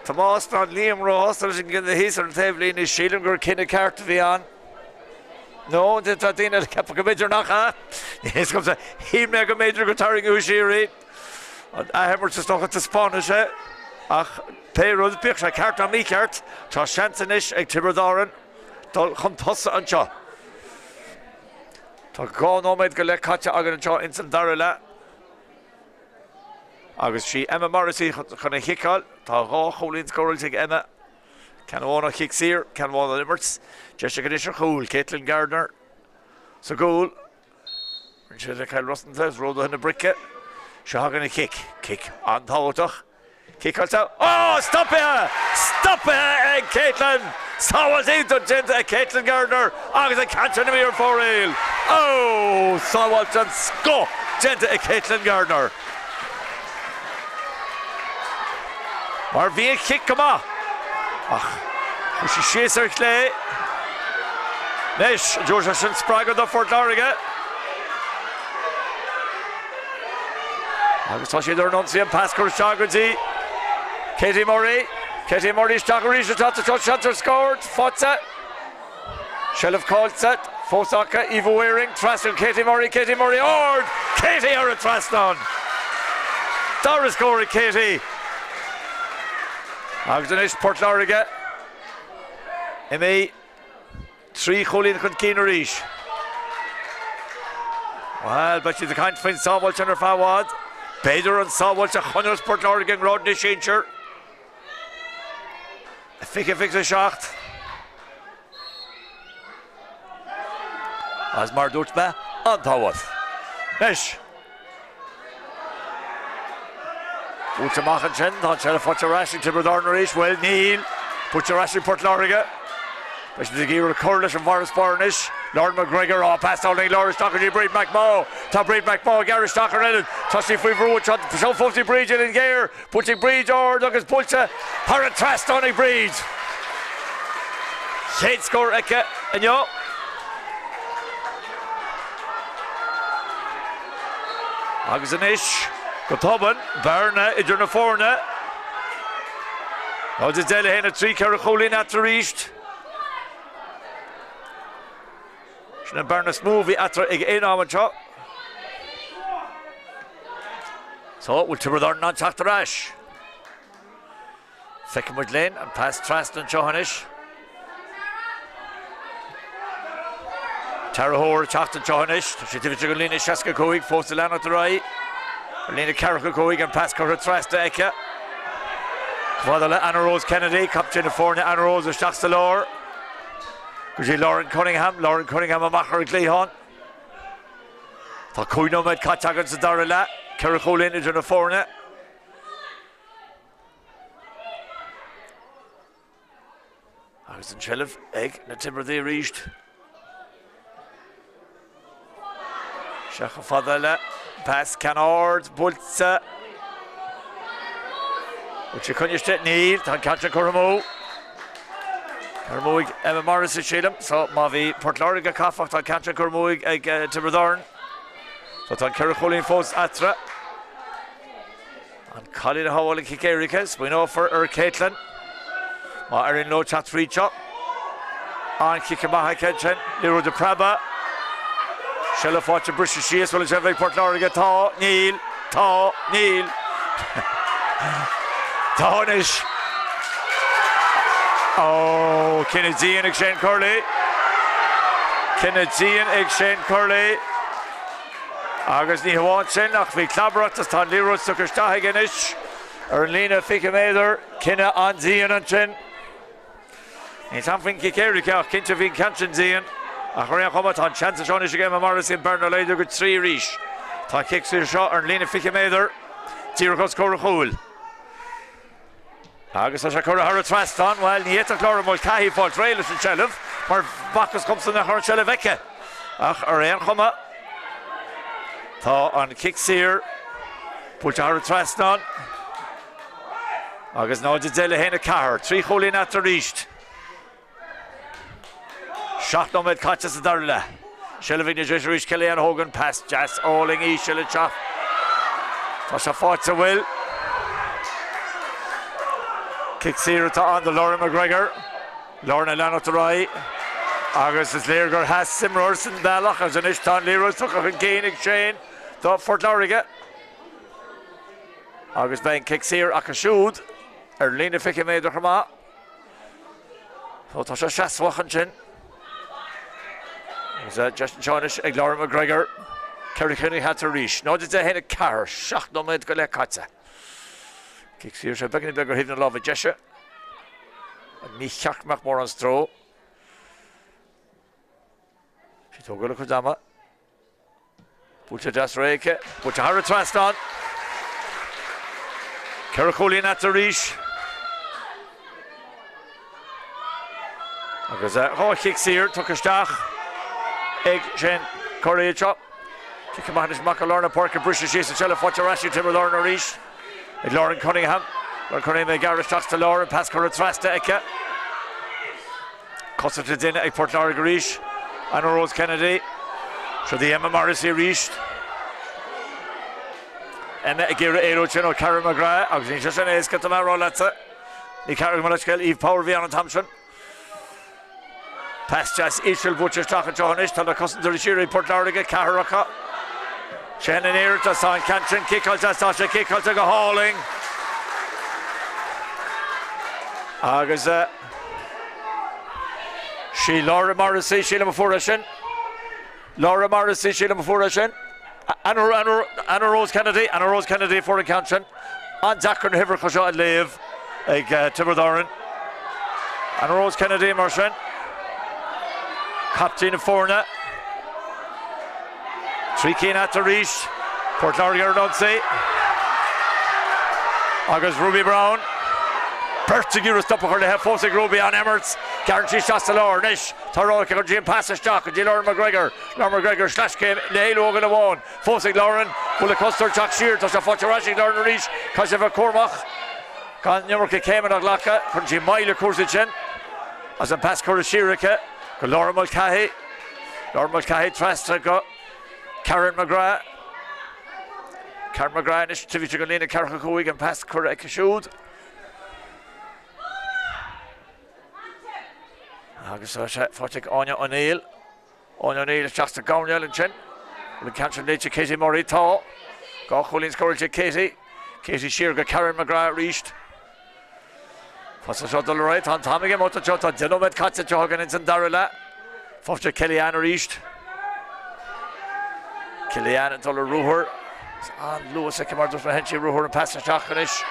Speaker 1: Tomás ná Liam róshásta leis an gcinneadh thíos ar an taobhlíne, sílim gur cinneadh ceart a bhí ann. Nó tá daoine eile ag ceapadh go mb'fhéidir nach ea. Ní fhios agamsa. Shíl mé go mb'fhéidir gur tarraingeadh siar í. An athimirt is dócha taispeánfaidh sé. Ach pé rud, bíodh sé ceart nó mícheart, tá seans anois ag Tiobraid Árann dul chun tosaigh anseo. Tá 2 nóiméad go leith caite againn anseo ins an dara leath. Agus sí Emma Morrissey chun a chiceáil. Tá 2 chúilín scóráilte ag Emma. Ceann amháin ó chic saor, ceann amháin ón imirt. Deis aici anois ar chúl. Caitlin Gardner sa gcúl. Rinne sé le Kyle Ruston is ródaithe na brice. Seo chugainn an chic. Cic an-tábhachtach. Ciceáilte. Ó! Stoptha! Stoptha ag Caitlin! Sábháilt iontach déanta ag Caitlin Gardner agus an ceann sin imithe ar fóraoil. Ó! Sábháilt den scoth déanta ag Caitlin Gardner. Mar bhí an chic go maith ach chuaigh sí síos ar chlé. Anois, an dtabharfaidh sé sin spreagadh do Phort Láirge? Agus tá siad ar an ionsaí an pas curtha isteach go dtí Katie Murray. Katie Murray isteach arís atá tá seans ar scór faighte. Seilbh caillte fós acu Eva Waring trasna Katie Murray, Katie Murray ard! Katie ar an trasnán! Dara scór ag Katie. Agus anois Port Láirge imithe 3 chúilín chun cinn arís. Bhuel, beidh siad ag caint faoin sábháilt sin ar feadh i bhfad. B'fhéidir an sábháilt a choinneos Port Láirge i ngrád na sinsear. 20 27. Agus mar a dúirt mé, an-tábhacht. Anois. Buailte amach ansin, tá an tseilbh faighte ar ais ag Tiobraid Árann arís, bhuel níl, buailte ar ais ag Port Láirge. Beidh siad ag iarraidh cur leis an bhfarasbarr anois. Lauren McGregor, á, pas álainn láir isteach go dtí Bríd McMaugh. Tá Bríd McMaugh ag gearradh isteach ar an ionad. Tá sí faoi bhrú anseo. Seo fós ag Bríd Uillinn Ghéar. Buailte ag Bríd ard agus buailte thar an trasnán ag Bríd. Chéad scór aici inniu. Agus anois, go tobann, bearna idir na foirne. 0-10 le 1-3, 4 chúilín eatarthu arís. Sin an bearna is mó a bhí eatarthu ag aon am anseo. So, bhfuil Tiobraid Árann in ann teacht ar ais? Feicfidh muid linn an pas trasna anseo anois. Tara Hoare ag teacht anseo anois. Tá sí taobh istigh den líne 65, fós ag leanacht ar aghaidh. Ar líne 45, an pas curtha trasna aici. Chomh fada le Anna Rose Kennedy, captaen na foirne Anna Rose isteach sa lár. Go dtí Lauren Cunningham, Lauren Cunningham amach ar an gcliathán. Tá 5 nóiméad caite againn sa dara leath, 4 chúilín idir na foirne. Agus an tseilbh ag na Tiobradaigh arís. Isteach chomh fada le pas ceann ard buailte. Bhfuil sé coinnithe istigh? Níl. Tá an ceann sin curtha amú. Curtha amú ag Emma Morrissey, sílim. So má bhí Port Láirge caifeach, tá an ceann sin curtha amú ag Tiobraid Árann. So tá an 4 chúilín fós eatarthu. An cailín a shábháil an cic éirice, smaoineofar ar Caitlin má éiríonn leo teacht fríd seo. An-chic amach aici ansin, liathróid ag preabadh. Seilbh faighte briseadh síos, bhfuil an seilbh ag Port Láirge? Tá, níl, tá, níl. Tá anois. Ó, cinneadh dian ag Shane Curley. Cinneadh dian ag Shane Curley. Agus ní hamháin sin, ach bhí clabaireacht is tá an liathróid tugtha isteach aige anois ar an líne 20 méadar. Cinneadh an-dian ansin. Níl 's a'm faoin gcic éirice ach cinnte bhí an ceann sin dian. Ach ar aon chuma, tá an seans anseo anois ag Emma Morrissey an bearna a laghdú go 3 arís. Tá an cic saor seo ar an líne 20 méadar, díreach os comhair an chúil. Agus tá sé curtha thar an trasnán. Bhuel, ní fhéadfadh Laura Mulcahy fáilt réidh leis an tseilbh mar b'fhacthas dhomsa nach raibh an tseilbh aici. Ach ar aon chuma, tá an cic saor buailte thar an trasnán. Agus 0-10 le 1-4. 3 chúilín eatarthu arís. 7 nóiméad caite sa dara leath. Seilbh ag na Déise arís Kellyanne Hogan, pas deas álainn íseal isteach. Tá sé faighte bhfuil. Cic saor atá ann do Lauren McGregor. Lauren ag leanacht ar aghaidh agus is léir gur sheas imreoir san bhealach agus anois tá an liathróid tugtha chun cinn ag Shane do Phort Láirge. Agus beidh an cic saor acu siúd ar líne 20 méadar chomh maith. So tá sé seasmhach ansin. Agus deis anseo anois ag Laura McGregor. 4 chúilín eatarthu arís. 0 10 1 4. 7 nóiméad go leith caite. Cic saor sé beagáinín beag ar thaobh na láimhe deise. Ní cheart go mbeadh mórán stró. Sí tógáil a cuid ama. Buailte deas réidh aici. Buailte thar an trasnán. 4 chúilín eatarthu arís. Agus 2 chic saor tugtha isteach ag Shane Curley anseo. Cic amach anois amach go lár na páirce, briseadh síos an tseilbh faighte ar ais ag Tiobraid Árann arís. Ag Lauren Cunningham. Lauren Cunningham ag gearradh isteach sa lár, an pas curtha trasna aici. Cosaint le déanamh ag Port Láirge arís. Anna Rose Kennedy. Seo í Emma Morrissey arís. Emma ag iarraidh éalú ansin ó Cara McGrath agus níl sé sin éasca tá mé a rá leatsa. Ní Cara go leithscéal Eve Power a bhí ann an t-am sin. Pas deas íseal buailte isteach anseo anois. Tá na cosantóirí siar ag Port Láirge, ceathrar acu. Sin an iarracht tá an ceann sin ciceáilte, tá sé ciceáilte go hálainn. Agus sí Laura Morrissey, sílim a fuair é sin. Laura Morrissey, sílim a fuair é sin. Anna, Anna, Anna Rose Kennedy, Anna Rose Kennedy a fuair an ceann sin. An-deacair na huimhreacha seo a léamh ag Tiobraid Árann. Anna Rose Kennedy mar sin. Captaen na foirne. 3 cinn eatarthu arís. Port Láirge ar an ionsaí. Agus Ruby Brown. Beirt ag iarraidh stop a chur léi fós ag Ruby an-imirt. Gearrann sí isteach sa lár anois. Tá rogha aici chuireann sí an pas isteach go dtí Lauren McGregor. Lauren McGregor sleaschéim le héalú ó dhuine amháin. Fós ag Lauren. Bhfuil a costar teacht siar. Tá sé faighte ar ais ag Lauren arís. Caithfidh sí a bheith cúramach gan an iomarca céimeanna a ghlacadh. Cuireann sí moill ar chúrsaí ansin. Agus an pas curtha siar aici go Laura Mulcahy. Laura Mulcahy trasna go Karen McGrath. Karen McGrath anois taobh istigh den líne 45 an pas curtha aici siúd. Agus tá sé faighte ag Áine O'Neill. Áine O'Neill isteach sa gcoirnéal ansin. Bhfuil an ceann sin léite Katie Murray? Tá. Dhá chúilín scóráilte ag Katie. Katie siar go Karen McGrath arís. Fós seo dul ar aghaidh. Tá an t-am ag imeacht anseo. Tá 10 nóiméad caite anseo againn ins an dara leath. Faighte ag Kellyanne arís. Kellyanne ag dul ar ruathar. An-luas aici mar dúirt mé sí ruathar an pas isteach anois.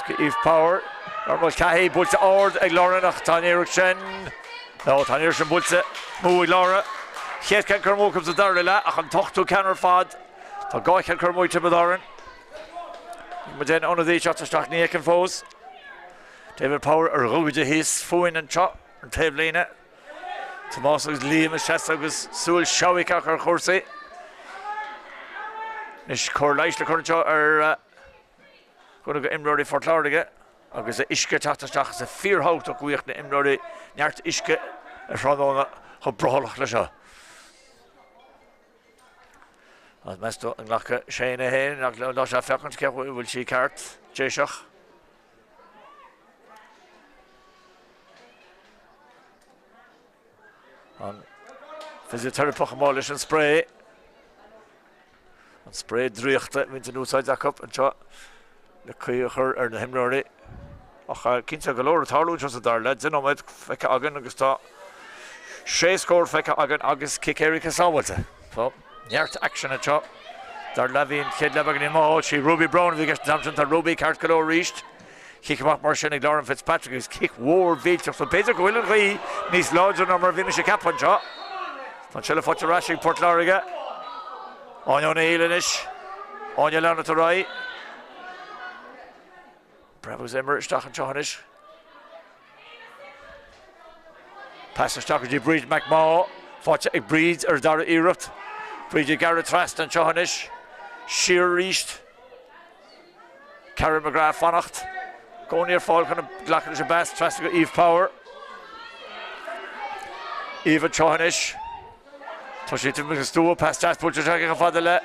Speaker 1: Go Eve Power. Lauren Mulcahy buailte ard ag Lauren ach tá an iarracht sin. No, tá an iarracht sin buailte amú ag Laura. Chéad ceann curtha amú acu sa dara leath ach an t-ochtú ceann ar fad. Tá dhá cheann curtha amú ag Tiobraid Árann. Muid aon ionadaí teacht isteach ní fheicim fós. David Power ar ghogaide thíos fúinn anseo ar an taobhlíne. Tomás agus Liam ag seasamh agus súil seabhaic acu ar chúrsaí. Anois cóir leighis le cur anseo ar dhuine de imreoirí Phort Láirge agus uisce ag teacht isteach is fíorthábhachtach go bhfaigheadh na imreoirí neart uisce ar thráthnóna chomh brothallach le seo. Agus meas tú an nglacfaidh Shane é féin ach tá sé ag féachaint cé bhfuil sí ceart, déiseach. An fisiteiripeach amuigh leis an spré. An spré draíochta a bhíonns in úsáid acu anseo le caoi a chur ar na himreoirí. Ach cinnte go leor ag tarlú anseo sa dara leath. 10 nóiméad feicthe againn agus tá sé scór feicthe againn agus cic éirice sábháilte. So, neart aicsin anseo. Dara leath bhí an chéad leath beagáinín mall. Sí Ruby Brown a bhí i gceist an t-am sin. Tá Ruby ceart go leor arís. Cic amach mar sin ag Lauren Fitzpatrick agus cic mhór mhillteach. So b'fhéidir go bhfuil an ghaoth níos láidre ná mar a bhí mise ag ceapadh anseo. Tá an tseilbh faighte ar ais ag Port Láirge. Áine O'Neill anois. Áine leanacht ar aghaidh. Bravo Zimmer isteach anseo anois. Pas isteach go dtí Bríd McMaugh. Faighte ag Bríd ar dara iarracht. Bríd ag gearradh trasna anseo anois. Siar arís. Karen McGrath fanacht. I gcónaí ar fáil chun glacadh leis an bpas trasna go Eve Power. Eve anseo anois. Tá sí taobh amuigh den stua, pas deas buailte isteach chomh fada le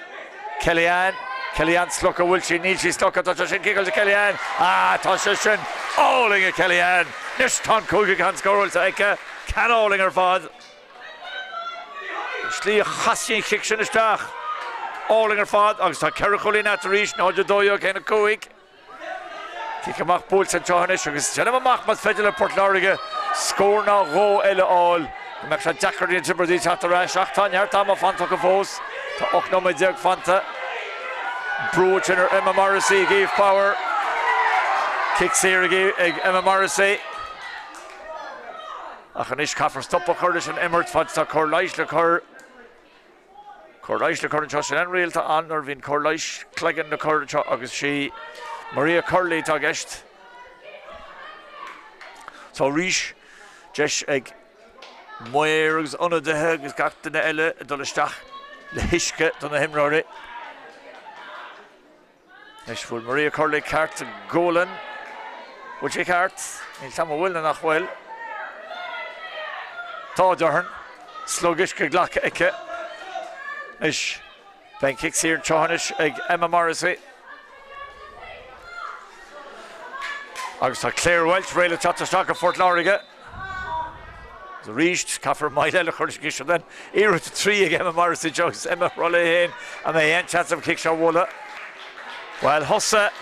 Speaker 1: Kellyanne. Kellyanne slogtha, bhfuil sí? Níl sí slogtha, tá sé sin ciceáilte Kellyanne. Ah, tá sé sin álainn ag Kellyanne. Anois tá an cúigiú ceann scóráilte aici. Ceann álainn ar fad. An slí a chas sí an chic sin isteach. Álainn ar fad agus tá ceithre chúilín eatarthu arís, 0, 12, 1, 5. Cic amach buailte anseo anois agus déanaim amach más féidir le Port Láirge scór ná dhó eile a fháil go mbeadh sé deacair ar na Tiobradaigh teacht ar ais ach tá neart ama fanta acu fós. Tá 18 nóiméad fanta. Brú ansin ar Emma Morrissey ag Eve Power. Cic saor ag Emma Morrissey. Ach anois caithfear stop a chur leis an imirt fad is tá cóir leighis le cur. Cóir leighis le cur anseo sin an riail atá ann nuair a bhíonn cóir leighis cloigeann le cur anseo agus sí Maria Curley atá i gceist. So arís deis ag maoir agus ionadaithe agus gach duine eile ag dul isteach le huisce do na himreoirí. Anois bhfuil Maria Curley ceart sa ghualainn? Bhfuil sí ceart? Níl 's a'm an bhfuil nó nach bhfuil. Tá, déarfainn. Slog uisce glactha aici. Anois, beidh an cic saor anseo anois ag Emma Morrissey. Agus tá Claire Walsh réidh le teacht isteach do Phort Láirge. Agus arís, caithfear moill eile a chur leis an gcic seo den iarracht 3 ag Emma Morrissey anseo agus Emma ag rá léi féin an mbeidh aon tseans an cic seo a bhualadh. Bhuel, thosaigh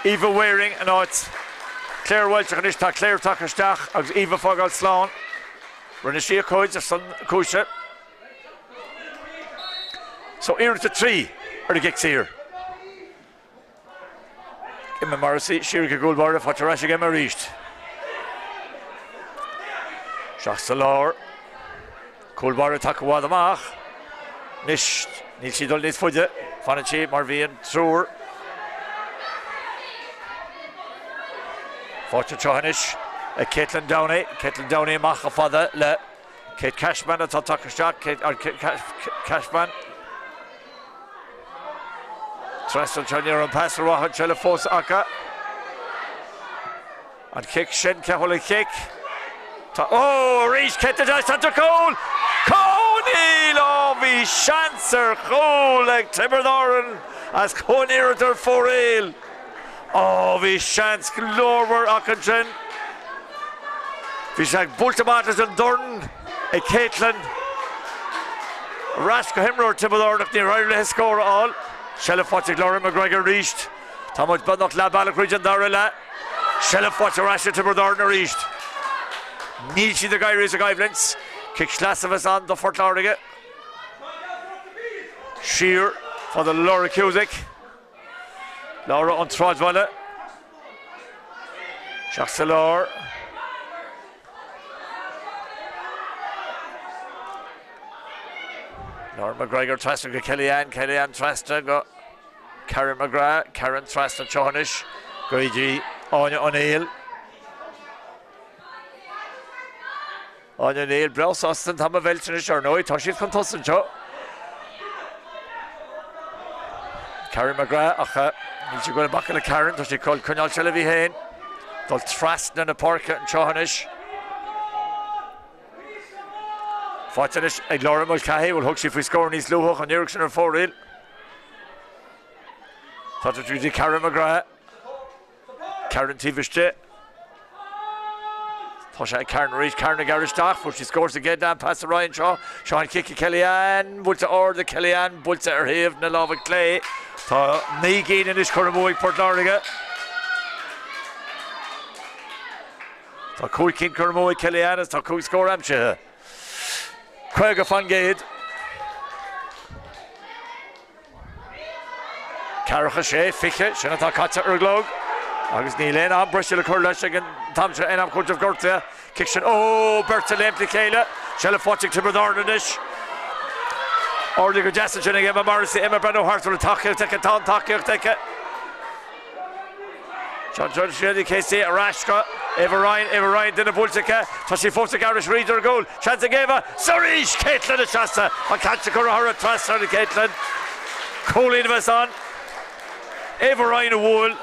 Speaker 1: Eva Waring in áit Claire Walsh ach anois tá Claire tagtha isteach agus Eva ag fágáil slán. Rinne sí a cuid ar son na cúise. So iarracht 3 ar an gcic saor. Emma Morrissey siar ag an gcúl báire, faighte ar ais ag Emma arís. Isteach sa lár. Cúl báire tagtha i bhfad amach. Anois níl sí ag dul níos faide. Fanann sí mar bhí an triúr. Faighte anseo anois. ag Caitlin Downey. Caitlin Downey amach chomh fada le Kate Cashman atá tagtha isteach. Kate Cashman. Trasna anseo ní raibh an pas rómhaith an tseilbh fós acu. An chic sin, cé bhfuil an chic? Tá, ó, arís Caitlin Downey, tá cúl! Cúl! Níl, ó, bhí seans ar chúl ag Tiobraid Árann as comhiarracht ar fóraoil. Ó, bhí seans glórmhar acu ansin. Bhí sé buailte amach leis an dorn ag Caitlin. Ar ais go himreoir Tiobraid Árann ach níor éirigh léi scór a fháil. Seilbh faighte ag Lauren McGregor arís. Tá muid beagnach leath bealach thríd an dara leath. Seilbh faighte ar ais ag Tiobraid Árann arís. Níl siad ag éirí as an gcoimhlint. Cic sleasa a bheas ann do Phort Láirge. Siar fada le Laura Cusack. Laura ón tSráidbhaile. Isteach sa lár. Laura McGregor trasna go Kellyanne, Kellyanne trasna go Karen McGrath, Karen trasna anseo anois go dtí Áine O'Neill. Áine O'Neill breá sásta an t-am a mheilt anois, ar ndóigh, tá siad chun tosaigh anseo. Karen McGrath ach níl sí ag goil ag bacadh le Karen, tá sí ag coinneáil seilbh í féin. Dul trasna na páirce anseo anois. Faighte anois ag Laura Mulcahy, bhuel thug sí faoi scór níos luaithe an iarraidh sin ar fóraoil. Tá tú dtí Karen McGrath. Karen taobh istigh. Tá sé ag Karen arís. Karen ag gearradh isteach. Fuair sí scór sa gcéad leath. Pas ar aghaidh anseo. Seo an chic ag Kellyanne. Buailte ard ag Kellyanne. Buailte ar thaobh na láimhe clé. Tá 9 gcinn anois curtha amú ag Port Láirge. Tá 5 cinn curtha amú ag Kellyanne agus tá 5 scór aimsithe. 50%. Ceathracha sé, 20, sin atá caite ar an gclog agus níl aon am breise le cur leis ag an t-am seo, aon am cúitimh gortaithe. Cic sin, ó, beirt ag léimt le chéile, seilbh faighte ag Tiobraid Árann anois. Ardaithe go deas ansin ag Emma Morrissey, Emma ag breathnú thart, bhfuil an tacaíocht aici, tá an tacaíocht aici. John John Sinéad Casey ar ais go Eva Ryan, Eva Ryan duine buailte aici, tá sí fós ag gearradh thríd ar an gcúl, seans ag Eva, 's arís Caitlin ag seasamh, an ceann sin curtha thar an trasnán ag Caitlin. Cúilín a bheas ann. Eva Ryan a bhuail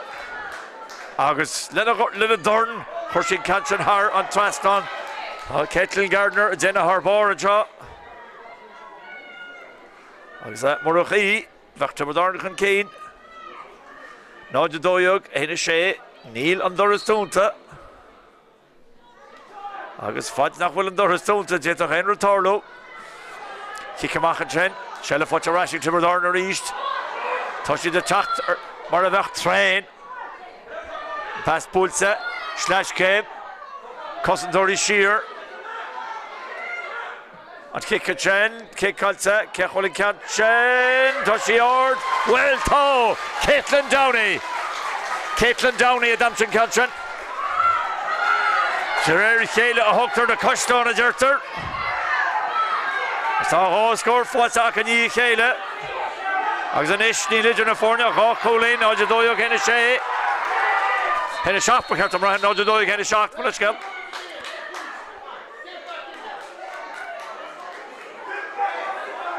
Speaker 1: agus lena lena dorn chuir sí an ceann sin thar an trasnán. Tá Caitlin Gardiner ag déanamh thar barr anseo. Agus murach í, Bheadh Tiobraid Árann chun cinn. 0, 12, 1, 6. Níl an doras dúnta. Agus fad nach bhfuil an doras dúnta, d'fhéadfadh aon rud tarlú. Cic amach ansin. Seilbh faighte ar ais ag Tiobraid Árann arís. Tá siad ag teacht mar a bheadh traein. Pas buailte. Sleaschéim. Cosantóirí siar. An cic ansin, cic caillte, cé bhfuil an ceann sin? Tá sí ard, bhuel tá! Caitlin Downey! Caitlin Downey a d'aimsigh an ceann sin. De réir a chéile a thógtar na caisleáin, a deirtear. Tá 2 scór faighte acu i ndiaidh a chéile. Agus anois níl idir na foirne ach 2 chúilín, 0, 12, 1, 6. 1, 7 ba cheart dom a rá, 0, 12, 1, 7, mo leithscéal.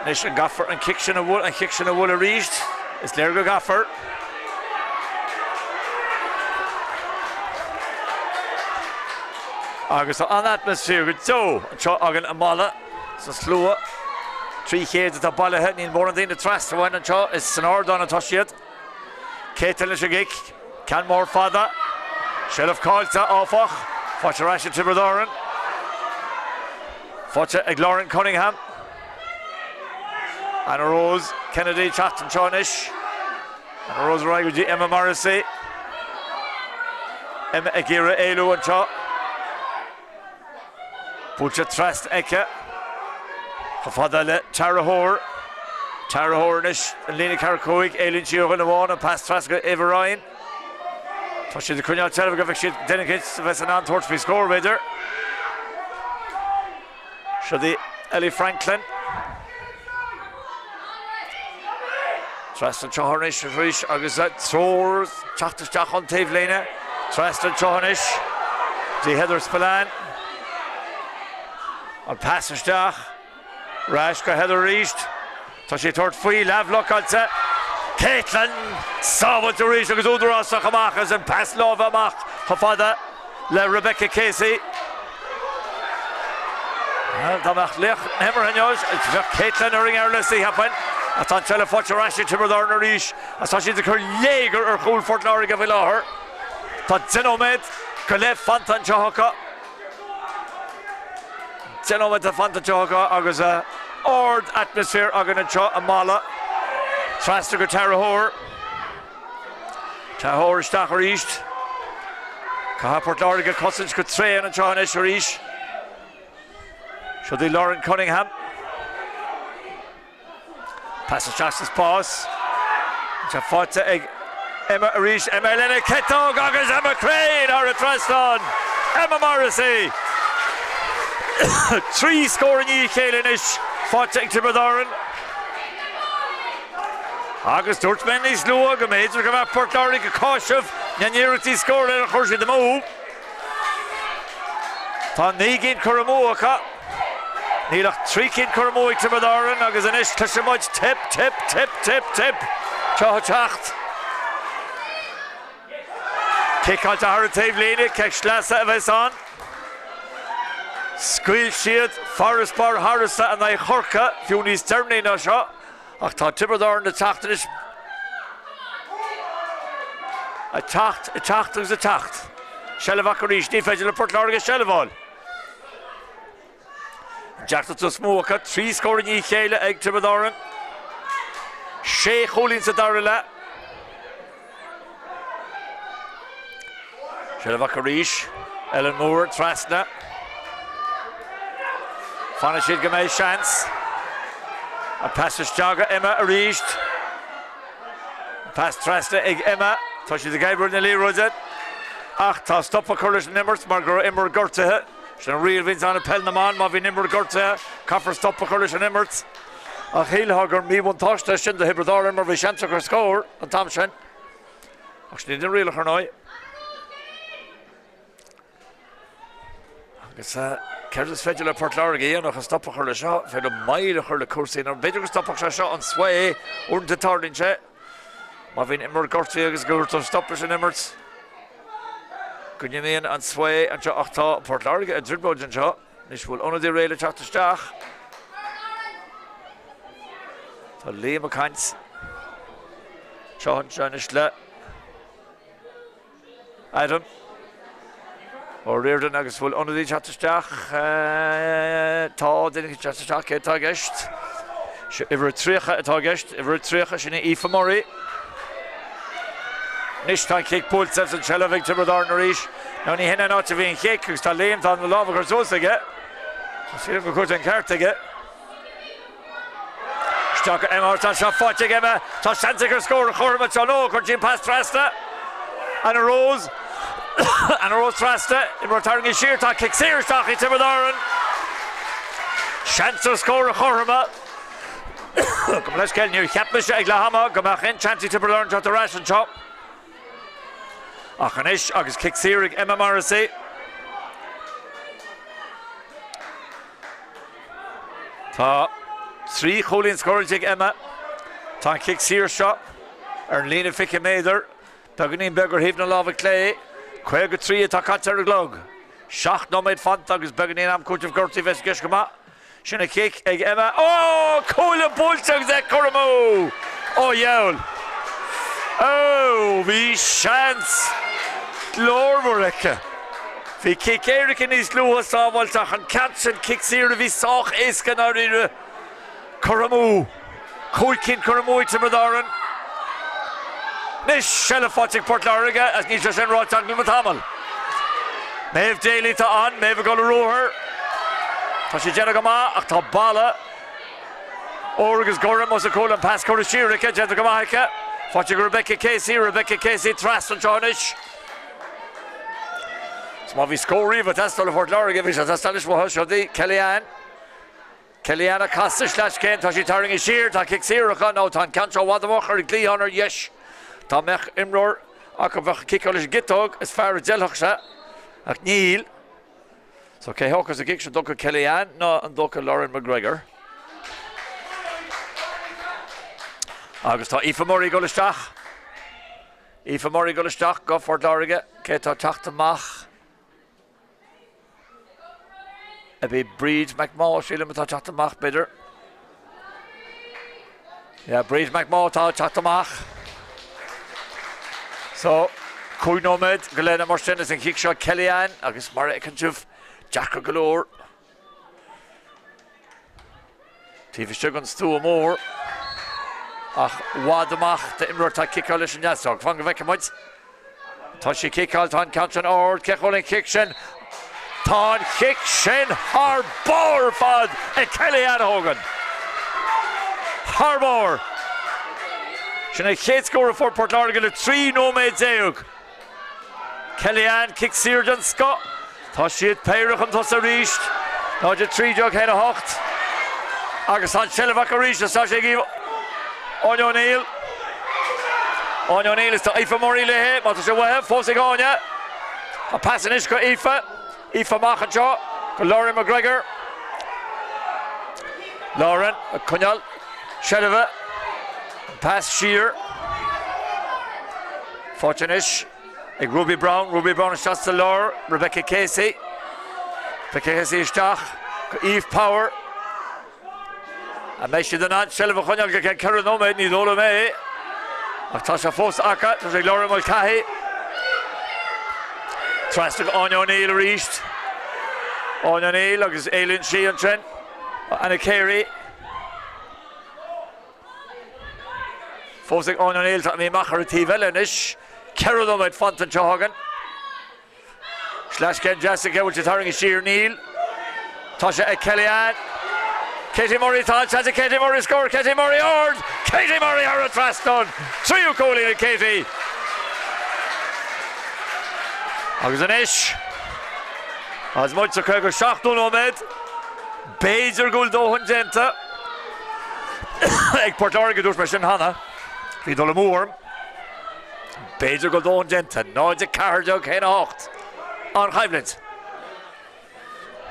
Speaker 1: Anois an gcaithfear an cic sin a bhualadh, an chic sin a bhualadh arís? Is léir go gcaithfear. Agus tá an-atmaisféar go deo anseo againn i Mala sa slua. 300 atá bailithe, níl mórán daoine trasna uainn anseo, is san ardán atá siad. Caitlin leis an gcic. Ceann mór fada. Seilbh caillte, áfach. Faighte ar ais ag Tiobraid Árann. Faighte ag Lauren Cunningham. Anna Rose Kennedy teacht anseo anois. Anna Rose ar aghaidh go dtí Emma Morrissey. Emma ag iarraidh éalú anseo. Buailte trasna aici. Chomh fada le Tara Hoare. Tara Hoare anois an líne 4 5. Éalaíonn sí ó dhuine amháin, an pas trasna go Eva Ryan. Tá siad ag coinneáil seilbh go bhfeicfidh siad duine éicint a bheas in ann tabhairt faoi scór, b'fhéidir. Seo í Ellie Franklin. Trasna anseo anois arís agus triúr teacht isteach ón taobhlíne. Trasna anseo anois. Dtí Heather Spillane. An pas isteach. Ar ais go Heather arís. Tá sí ag tabhairt faoi, leathbhlocáilte. Caitlin sábháilte arís agus údarásach amach as an pas láimhe amach chomh fada le Rebecca Casey. Bhuel, dá mbeadh laoch na himeartha inniu, bheadh Caitlin ar an ngearrliosta, cheapfainn. Ach tá an tseilbh faighte ar ais ag Tiobraid Árann arís agus tá siad ag cur léigear ar chúl Phort Láirge faoi láthair. Tá 10 nóiméad go leith fanta anseo acu. 10 nóiméad fanta anseo acu agus ard-atmaisféar againn anseo i Mala. Trasna go Tara Hoare. Tara Hoare isteach arís. Caithfidh Port Láirge cosaint go tréan anseo anois arís. Seo í Lauren Cunningham. Pas isteach sa spás. Tá faighte ag Emma arís. Emma lena ciotóg agus Emma Crean thar an trasnán. Emma Morrissey. 3 scór i ndiaidh a chéile anois faighte ag Tiobraid Árann. Agus dúirt mé níos luaithe go mb'fhéidir go mbeadh Port Láirge ag cáiseamh na n-iarrachtaí scórála a chuir siad amú. Tá 9 gcinn curtha amú acu. Níl ach 3 cinn curtha amú ag Tiobraid Árann agus anois cloisfidh muid tip, tip, tip, tip, tip. Seo ag teacht. Ciceáilte thar an taobhlíne, cic sleasa a bheas ann. Scaoil siad farasbarr tharasta in aghaidh Chorcaí, fiú níos deireanaí ná seo. Ach tá Tiobraid Árann ag teacht anois. Ag teacht, ag teacht agus ag teacht. Seilbh acu arís, ní féidir le Port Láirge seilbh a fháil. An deacracht is mó acu, 3 scór i ndiaidh a chéile ag Tiobraid Árann. Sé chúilín sa dara leath. Seilbh acu arís. Ellen Moore trasna. Fanfaidh siad go mbeidh seans. An pas isteach go Emma arís. An pas trasna ag Emma. Tá siad ag oibriú na liathróide. Ach tá stop á chur leis an imirt mar go raibh imreoir gortaithe. Sin an riail a bhíonns ann i peil na mban, má bhíonn imreoir gortaithe, caithfear stop a chur leis an imirt. Ach shílfeá gur míbhuntáiste é sin do Thiobraid Árann mar bhí seans acu ar scór an t-am sin. Ach sin iad na rialacha, ar ndóigh. Agus céard is féidir le Port Láirge a dhéanamh chun stop a chur leis seo? Féidir moill a chur le cúrsaí nó b'fhéidir go stopfadh sé seo an svae uaireanta tarlaíonn sé. Má bhíonn imreoir gortaithe agus go gcuirtear stop leis an imirt, go n-imíonn an svae anseo ach tá Port Láirge i dtrioblóid anseo. Anois bhfuil ionadaí réidh le teacht isteach. Tá Liam ag caint. Seo anseo anois le Adam O'Riordan agus bhfuil ionadaí ag teacht isteach. Tá duine ag teacht isteach, cé atá i gceist? Uimhir 30 atá i gceist, uimhir 30, sin í Aoife Murray. Anois tá an chic buailte agus an tseilbh ag Tiobraid Árann arís. Nó ní hin an áit a bhí an chic agus tá Liam, tá na lámha curtha suas aige. Sílim gur cuireadh an ceart aige. Isteach go Emma, tá seo faighte ag Emma. Tá seans aici ar scór a chothrom anseo. Nó chuir sí an pas trasna. Anna Rose. Anna Rose trasna. Imreoir tarraingthe siar. Tá cic saor isteach ag Tiobraid Árann. Seans ar scór a chothrom. Gabh mo leithscéal, níor cheap mise ag leath ama go mbeadh aon seans ag Tiobraid Árann teacht ar ais anseo. Ach anois agus cic saor ag Emma Morrissey. Tá 3 chúilín scóráilte ag Emma. Tá an cic saor seo ar an líne 20 méadar, beagáinín beag ar thaobh na láimhe clé. 53 atá caite ar an gclog. 7 nóiméad fanta agus beagáinín am cúitimh gortaithe a bheas i gceist chomh maith. Sin an chic ag Emma. Ó! Cuaille buailte agus é curtha amú! Ó dheabhail! Ó! Bhí seans glórmhar aici. Bhí cic éirice níos luaithe sábháilte ach an ceann sin, cic saor a bhí sách éasca i ndáiríre, curtha amú. 5 cinn curtha amú ag Tiobraid Árann. Anois, seilbh faighte ag Port Láirge, agus níl sé sin ráite agam le tamall. Maeve Daly atá ann, Maeve ag dul ar ruathar. Tá sí ag déanamh go maith ach tá balla ór agus gorm os a cúl, an pas curtha siar aici, déanta go maith aici. Faighte ag Rebecca Casey, Rebecca Casey trasna anseo anois. Is má bhí scór riamh ag teastáil ó Phort Láirge, bhí sé ag teastáil anois uathu, seo í Kellyanne. Kellyanne ag casadh sleaschéim, tá sí tarraingthe siar, tá cic saor acu, nó tá an ceann seo i bhfad amach ar an gcliathán ar dheis. Dá mbeadh imreoir acu a bheadh ag ciceáil leis an gciotóg, is fearr a d'fheilfeadh sé, ach níl. So cé thógfas an cic sin, an dócha Kellyanne nó an dócha Lauren McGregor? Agus tá Aoife Murray ag dul isteach. Aoife Murray ag dul isteach go Phort Láirge. Cé atá ag teacht amach? Ab é Bríd McMaugh, sílim, atá ag teacht amach, b'fhéidir. Yeah, Bríd McMaugh atá ag teacht amach. So, 5 nóiméad go leith mar sin is an chic seo Kellyanne agus mar a fheiceann sibh, deacair go leor. Taobh istigh den stua mór ach i bhfad amach d'imreoir atá ag ciceáil leis an ndeasóg. Fan go bhfeicfidh muid. Tá sí ag ciceáil, tá an ceann sin ard, cé chomh an chic sin? Tá an chic sin thar barr ar fad ag Kellyanne Hogan. Thar barr! Sin an chéad scór a fuair Port Láirge le 13 nóiméad. Kellyanne, cic saor den scoth. Tá siad péire chun tosaigh arís. 0, 13, 1, 8. Agus tá an tseilbh acu arís is tá sé ag Áine O'Neill. Áine O'Neill is tá Aoife Murray léi má tá sé uaithi, fós ag Áine. Tá pas anois go Aoife. Aoife amach anseo go Lauren McGregor. Lauren ag coinneáil seilbhe. An pas siar. Faighte anois ag Ruby Brown. Ruby Brown isteach sa lár. Rebecca Casey. Rebecca Casey isteach go Eve Power. An mbeidh siad in ann seilbh a choinneáil go ceann 4 nóiméad? Ní dóigh liom é. Ach tá sé fós acu. Tá sé ag Lauren Mulcahy. Trasna go Áine O'Neill arís. Áine O'Neill agus éalaíonn sí ansin. Anna Carey. Fós ag Áine O'Neill, tá imithe amach ar an taobh eile anois. 4 nóiméad fanta anseo againn. Sleaschéim deas aici, bhfuil sé tarraingthe siar? Níl. Tá sé ag Kellyanne. Katie Murray, tá an seans ag Katie Murray scór, Katie Murray ard! Katie Murray thar an trasnán! Tríú cúilín ag Katie! Agus anois, agus muid sa 57ú nóiméad, B'fhéidir go bhfuil dóthain déanta ag Port Láirge, dúirt mé sin cheana. Bhí dul amú orm. B'fhéidir go bhfuil dóthain déanta. 0, 14, 1, 8. An-choimhlint.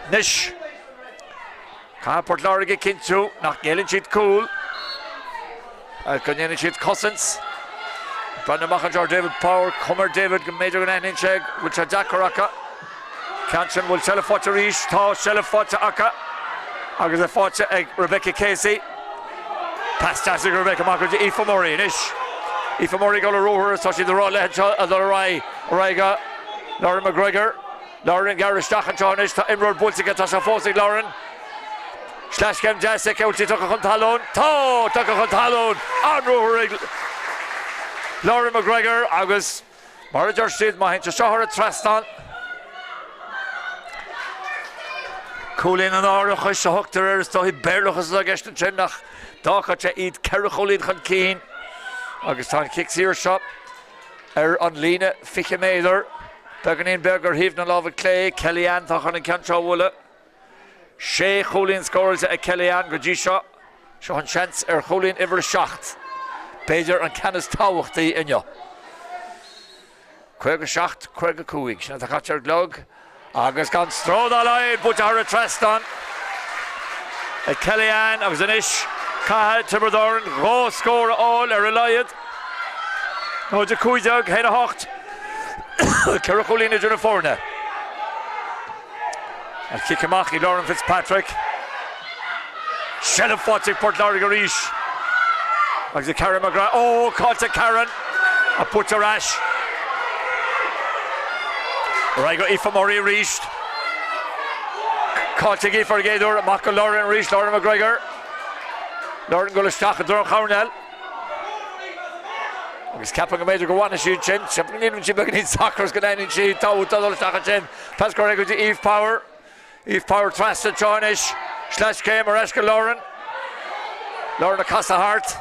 Speaker 1: Anois, caithfidh Port Láirge cinntiú nach ngéilleann siad cúl. Go ndéanann siad cosaint. Breathnú amach anseo ar David Power, cuma ar David go mb'fhéidir go n-aithníonn sé go bhfuil sé deacair acu. Ceann sin, bhfuil seilbh faighte arís? Tá seilbh faighte acu agus é faighte ag Rebecca Casey. Pas deas ag Rebecca amach go dtí Aoife Murray anois. Aoife Murray ag dul ar ruathar is tá siad ag rá léi anseo a dhul ar aghaidh, ar aghaidh go Lauren McGregor. Lauren gearr isteach anseo anois, tá imreoir buailte aici, tá sé fós ag Lauren. Sleaschéim deas aici, bhfuil sí tugtha chun talún? Tá! Tugtha chun talún! An-ruathar ag Lauren McGregor agus mar a deir siad, má théann sé seo thar an trasnán, cúilín an árachais a thugtar air, is dóigh, Béarlachas atá i gceist ansin ach d'fhágfadh sé iad ceithre chúilín chun cinn agus tá an chic saor seo ar an líne 20 méadar, beagáinín beag ar thaobh na láimhe clé, Kellyanne atá chun an ceann seo a bhualadh. Sé chúilín scóráilte ag Kellyanne go dtí seo. Seo an seans ar chúilín uimhir a 7. B'fhéidir an ceann is tábhachtaí inniu. 57, 55. Sin atá caite ar an gclog agus gan stró dá laghad buailte thar an trasnán ag Kellyanne agus anois caithfidh Tiobraid Árann dhá scór a fháil ar a laghad. 0, 15, 1, 8. Ceithre chúilín idir na foirne. An cic amach ag Lauren Fitzpatrick. Seilbh faighte ag Port Láirge arís. Agus ag Karen McGrath. Ó, caillte Karen. Ach buaite ar ais. Ar aghaidh go Aoife Murray arís. Caillte ag Aoife ar an gcéad uair. Amach go Lauren arís. Lauren McGregor. Lauren ag dul isteach i dtreo an choirnéil. Agus ceapaim go mb'fhéidir go bhfanfaidh sí ansin. Ceapaim go ndéanann sí beagáinín sacair is go n-aithníonn sí tábhacht dul isteach ansin. Pas curtha go dtí Eve Power. Eve Power trasna anseo anois. Sleaschéim ar ais go Lauren. Lauren ag casadh thart.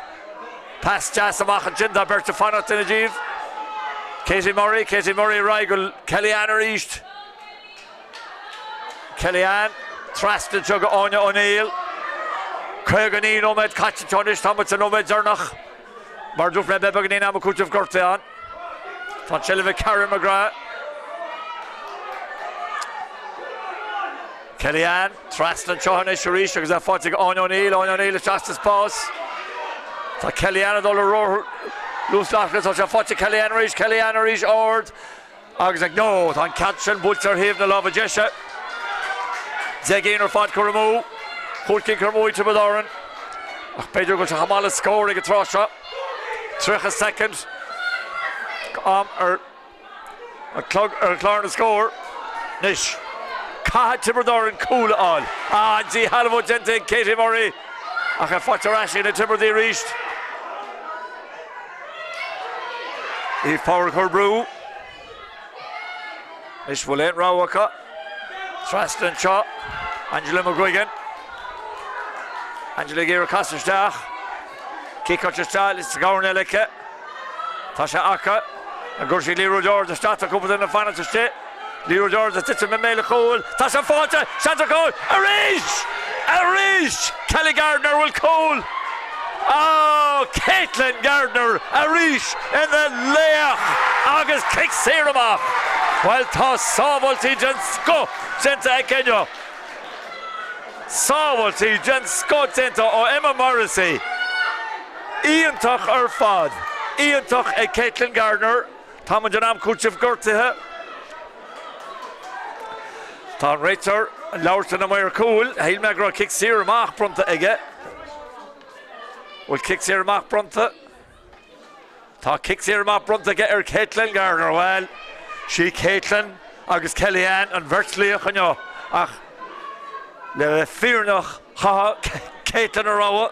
Speaker 1: Pas deas amach ansin tá beirt ag fanacht ina diaidh. Katie Murray, Katie Murray ar aghaidh go Kellyanne arís. Kellyanne trasna anseo go Áine O'Neill. 59 nóiméad caite anseo anois, tá muid sa nóiméad deireanach. Mar a dúirt mé, beidh beagáinín ama cúitimh gortaithe ann. Tá an tseilbh ag Karen McGrath. Kellyanne trasna anseo anois arís agus é faighte ag Áine O'Neill, Áine O'Neill isteach sa spás. Tá Kellyanne ag dul i róluas lasrach, tá sé faighte ag Kellyanne arís, Kellyanne arís ard agus ag no, tá an cead sin buailte ar thaobh na láimhe deise. 10 gcinn ar fad curtha amú, chúig cinn curtha amú ag Tiobraid Árann ach b'fhéidir go bhfuil sé chomh maith le scór ag an tráth seo. 30 soicind am ar An clog ar chlár na scór anois. Caithfidh Tiobraid Árann cúl a fháil. Ah, an díshealbhú déanta ag Katie Murray ach é faighte ar ais ag na Tiobradaigh arís. Eve Power ag cur brú. Anois bhfuil aon rogha acu. Trasna anseo. Angela McGuigan. Angela ag iarraidh casadh isteach. Ciceáilte isteach sa gcearn eile aici. Tá sé acu. An gcuirfidh siad liathróid ard isteach? Tá cúpla duine ag fanacht istigh. Liathróid ard ag titim i mbéal an chúil. Tá sé faighte! Seans ar chúl! Arís! Arís! Kelly Gardner bhfuil cúl! Oh! Caitlin Gardner arís ina laoch agus cic saor amach! Bhuel tá sábháiltí den scoth déanta aici inniu. Sábháiltí den scoth déanta ó Emma Morrissey. Iontach ar fad. Iontach ag Caitlin Gardner. Tá muid in am cúitimh gortuithe. Tá an réiteoir ag labhairt lena maor cúil. Shíl mé go raibh cic saor amach bronnta aige. Bhfuil cic saor amach bronnta? Tá cic saor amach bronnta aige ar Caitlin Gardner. Bhuel, sí Caitlin agus Kellyanne an bheirt laoch inniu ach le bheith fírinneach, chaithfeadh Caitlin a rogha.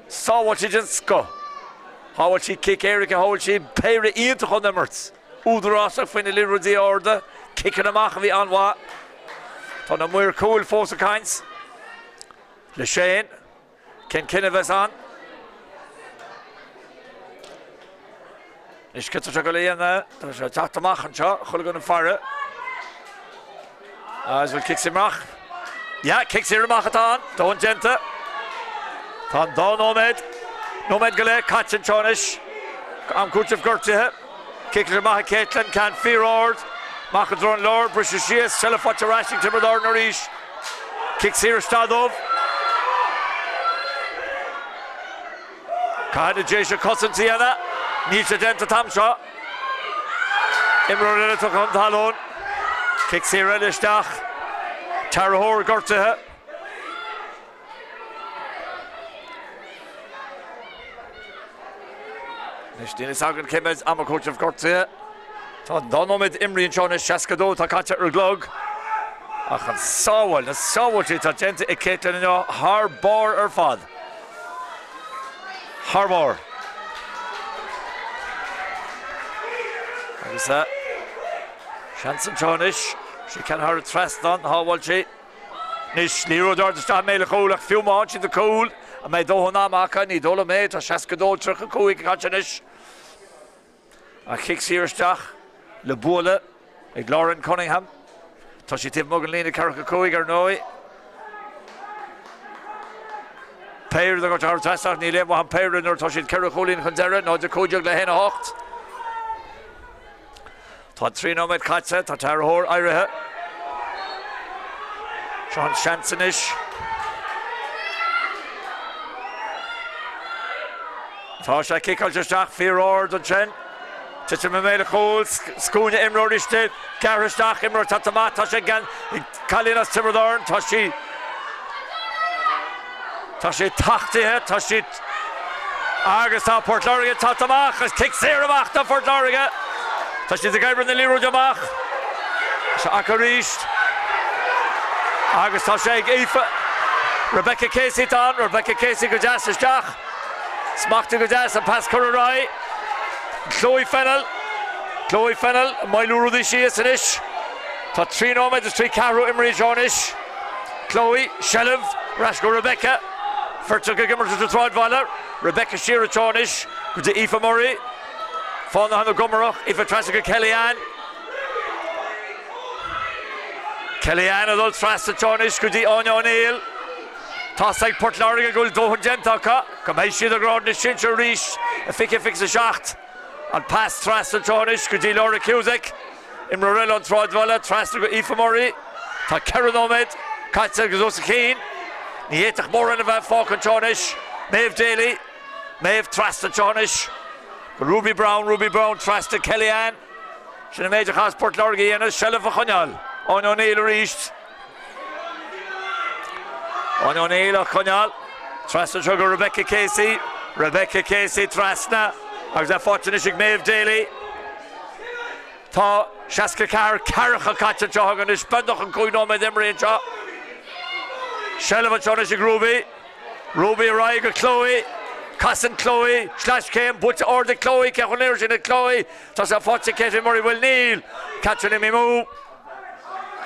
Speaker 1: Sábháiltí den scoth. Shábháil sí cic éirice, shábháil sí péire iontach ón imirt. Údarásach faoi na liathróidí arda, ciceanna amach a bhí an-mhaith. Tá na maoir cúil fós ag caint le Shane. Cén cinneadh a bheas ann? Anois cad tá sé ag dul a dhéanamh? Tá sé ag teacht amach anseo, chuile dhuine ag faire. Agus bhfuil cic saor amach? Yeah, cic saor amach atá ann. Dóthain déanta. Tá an dá nóiméad, nóiméad go leith caite anseo anois. Am cúitimh gortuithe. Ciceáilte amach ag Caitlin, ceann fíor-ard. Amach i dtreo an láir, briseadh síos, seilbh faighte ar ais ag Tiobraid Árann arís. Cic saor isteach dóibh. Caithfidh na Déise cosaint a dhéanamh. Níl sé déanta an t-am seo. Imreoir eile tugtha chun talún. Cic saor eile isteach. Tara Hoare gortaithe. Anois níl fhios againn cé mhéad ama cúitimh gortuithe. Tá an dá nóiméad imrithe anseo anois, 62 atá caite ar an gclog. Ach an sábháil, na sábháiltí atá déanta ag Caitlin inniu thar barr ar fad. Thar barr. Agus seans anseo anois, sí ceann thar an trasnán, shábháil sí. Anois, liathróid ard isteach i mbéal an chúil ach fiú má fhaigheann siad an cúl, an mbeidh dóthain ama acu? Ní dóigh liom é, tá 62, 35 caite anois. An chic saor isteach le bualadh ag Lauren Cunningham. Tá sí taobh amuigh den líne 45 ar ndóigh. Péire de thar an trasnán, níl aon mhaith an péire nuair atá siad ceithre chúilín chun deiridh, 0, 15 le 1, 8. Tá 3 nóiméad caite, tá Tara Hoare éirithe. Seo an seans anois. Tá sé ciceáilte isteach fíor-ard ansin. Titim i mbéal an chúil, scuaine imreoirí istigh, gearrtha isteach, imreoir teacht amach, tá sé ag cailín as Tiobraid Árann, tá sí Tá sé tachtaithe, tá sí agus tá Port Láirge ag teacht amach agus cic saor amach do Phort Láirge. Tá siad ag oibriú na liathróide amach. Tá sé acu arís. Agus tá sé ag Aoife. Rebecca Casey atá ann. Rebecca Casey go deas isteach. Smachtaithe go deas an pas curtha ar aghaidh. Chloe Fennell. Chloe Fennell ag maolú rudaí síos anois. Tá 3 nóiméad is 3 ceathrú imrithe anseo anois. Chloe, seilbh ar ais go Rebecca. Feirteach ag imirt sa tsráidbhaile. Rebecca siar anseo anois go dtí Aoife Murray. Fánaithe na gComarach. Aoife trasna go Kellyanne. Kellyanne ag dul trasna anseo anois go dtí Áine O'Neill. Tá's ag Port Láirge go bhfuil dóthain déanta acu go mbeidh siad i ngrád na sinsear arís i 2027. An pas trasna anseo anois go dtí Laura Cusack. Imreoir eile ón tsráidbhaile, trasna go Aoife Murray. Tá 4 nóiméad caite agus os a chionn. Ní fhéadfadh mórán a bheith fágtha anseo anois. Maeve Daly, Maeve trasna anseo anois go Ruby Browne, Ruby Browne trasna Kellyanne. Sin an méid a chaithfeas Port Láirge a dhéanamh, seilbh a choinneáil. Áine O'Neill arís. Áine O'Neill á coinneáil. Trasna anseo go Rebecca Casey. Rebecca Casey trasna agus é faighte anois ag Maeve Daly. Tá 64 ceathracha caite anseo againn anois, beagnach an 5 nóiméad imeartha anseo. Seilbh anseo anois ag Ruby. Ruby ar aghaidh go Chloe. Casann Chloe, sleaschéim, buailte ard ag Chloe, cé chun iarraidh sin ag Chloe? Tá sé faighte ag Katie Murray, bhfuil? Níl! Catherine imithe amú.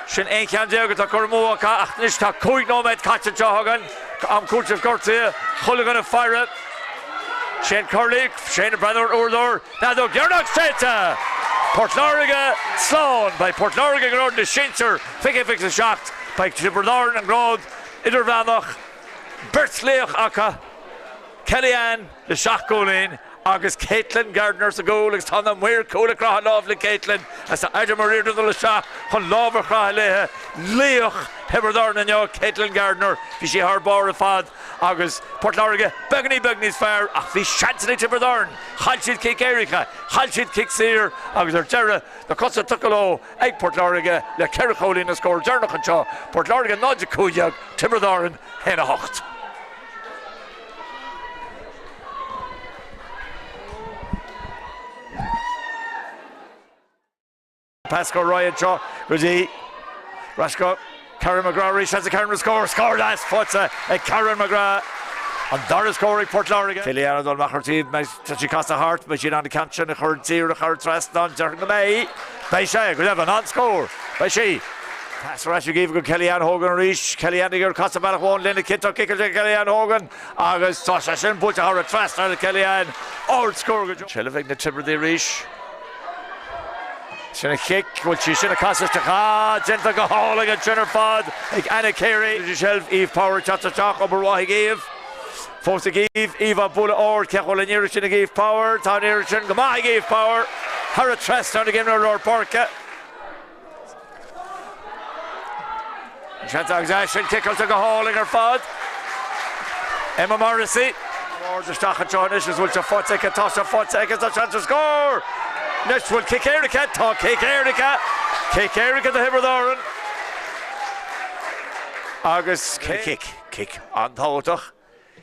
Speaker 1: Sin 11 ceann atá curtha amú acu ach anois tá 5 nóiméad caite anseo againn. Am cúitimh gortaithe, chuile dhuine faire. Shane Curley, Shane ag breathnú ar an uaireadóir, Feadóg dheireanach séidte! Port Láirge slán! Beidh Port Láirge i ngrád na sinsear 20 27. Beidh Tiobraid Árann i ngrád idirmheánach. Beirt laoch acu, Kellyanne le 7 gcúilín agus Caitlin Gardiner sa gcúl agus tá na maoir cúil ag croitheadh lámh le Caitlin agus tá Adam O'Riordan ag dul isteach chun lámh a chroitheadh léithe. Laoch Thiobraid Árann inniu, Caitlin Gardiner. Bhí sí thar barr ar fad agus Port Láirge beagáinín beag níos fearr ach bhí seansanna ag Tiobraid Árann. Chaill siad cic éirice, chaill siad cic saor agus ar deireadh, na cosa tugtha leo ag Port Láirge le 4 chúilín an scór deireanach anseo, Port Láirge 0-15, Tiobraid Árann 1-8. Pas go Ryan anseo go dtí ar ais go Karen McGrath arís seans ag Karen scór, scór deas faighte ag Karen McGrath. An dara scór ag Port Láirge. Kellyanne ag dul amach ar taobh, tá sí casadh thart, beidh sí in ann an ceann sin a chur díreach thar an trasnán, déarfainn go mbeidh. Beidh sé, go deimhin, an-scór. Beidh sí. Pas ar ais ag Aoibhe go Kellyanne Hogan arís. Kellyanne ag iarraidh casadh bealach amháin lena cinnteacht ciceáilte ag Kellyanne Hogan agus tá sé sin buailte thar an trasnán ag Kellyanne. Ard-scór go deo. Seilbh ag na Tiobradaigh arís. Sin an chic, bhfuil sí sin ag casadh isteach? Ah, déanta go hálainn ansin ar fad ag Anna Carey. Seilbh Eve Power ag teacht isteach, obair mhaith ag Eve. Fós ag Eve, Eve á bualadh ard, cé bhfuil an iarraidh sin ag Eve Power? Tá an iarraidh sin go maith ag Eve Power. Thar an trasnán ag imreoir lár páirce. Seans agus é sin ciceáilte go hálainn ar fad. Emma Morrissey. Ard isteach anseo anois is bhfuil sé faighte aici, tá sé faighte aici, tá seans ar scór! Anois bhfuil cic éirice, tá cic éirice, cic éirice do Thiobraid Árann. Agus cic, cic an-tábhachtach.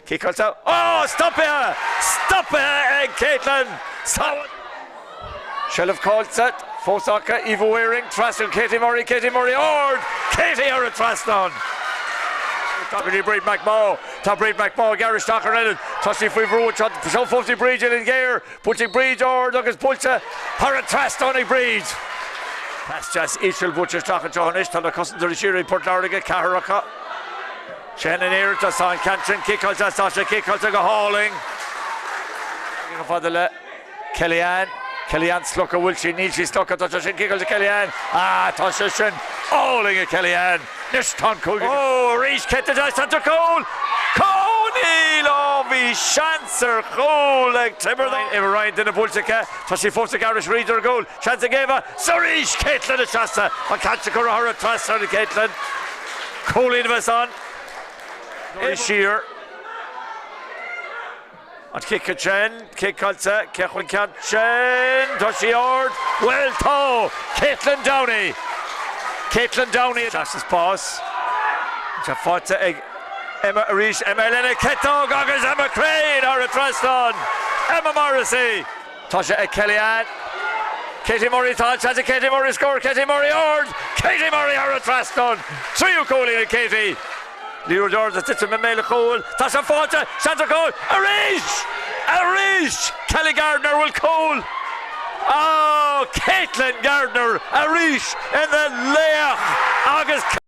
Speaker 1: Ciceáilte, oh! Stoptha! Stoptha ag Caitlin! Seilbh caillte, fós acu, Eva Waring, trasna Katie Murray, Katie Murray ard! Katie thar an trasnán! Go dtí Bríd McMaugh, tá Bríd McMaugh ag gearradh isteach ar an ionad, tá sí faoi bhrú anseo, seo fós í Bríd uillinn ghéar, buailte ag Bríd ard agus buailte thar an trasnán ag Bríd! Pas deas íseal buailte isteach anseo anois, tá na cosantóirí siar ag Port Láirge, ceathrar acu. Sin an iarracht agus tá an ceann sin ciceáilte agus tá sé ciceáilte go hálainn. Chomh fada le Kellyanne. Kellyanne slogtha, bhfuil sí? Níl sí slogtha, tá sé sin ciceáilte Kellyanne. Ah, tá sé sin álainn ag Kellyanne. Anois tá an cúigear. Ó, arís Kate Deas, tá cúl! Cúl! Níl! Ó, bhí seans ar chúl ag Tiobraid Árann. Eva Ryan, duine buailte aici. Tá sí fós ag gearradh thríd ar an gcúl. Seans ag Eva. 's arís Caitlin ag seasamh. An ceann sin curtha thar an trasnán ag Caitlin. Cúilín a bheas ann. Siar. An cic ansin, ciceáilte, cé chun ceann sin? Tá sí ard. Bhuel tá! Caitlin Downey! Caitlin Downey. Isteach sa spás. Tá faighte ag Emma arís. Emma lena ciotóg agus Emma Crean thar an trasnán. Emma Morrissey. Tá sé ag Kellyanne. Katie Murray, tá an seans ag Katie Murray scór, Katie Murray ard! Katie Murray thar an trasnán! Tríú cúilín ag Katie! Liathróid ard ag titim i mbéal an chúil, tá sé faighte, seans ar chúl, arís! Arís! Kelly Gardiner bhfuil cúl! Oh! Caitlin Gardiner arís ina laoch agus.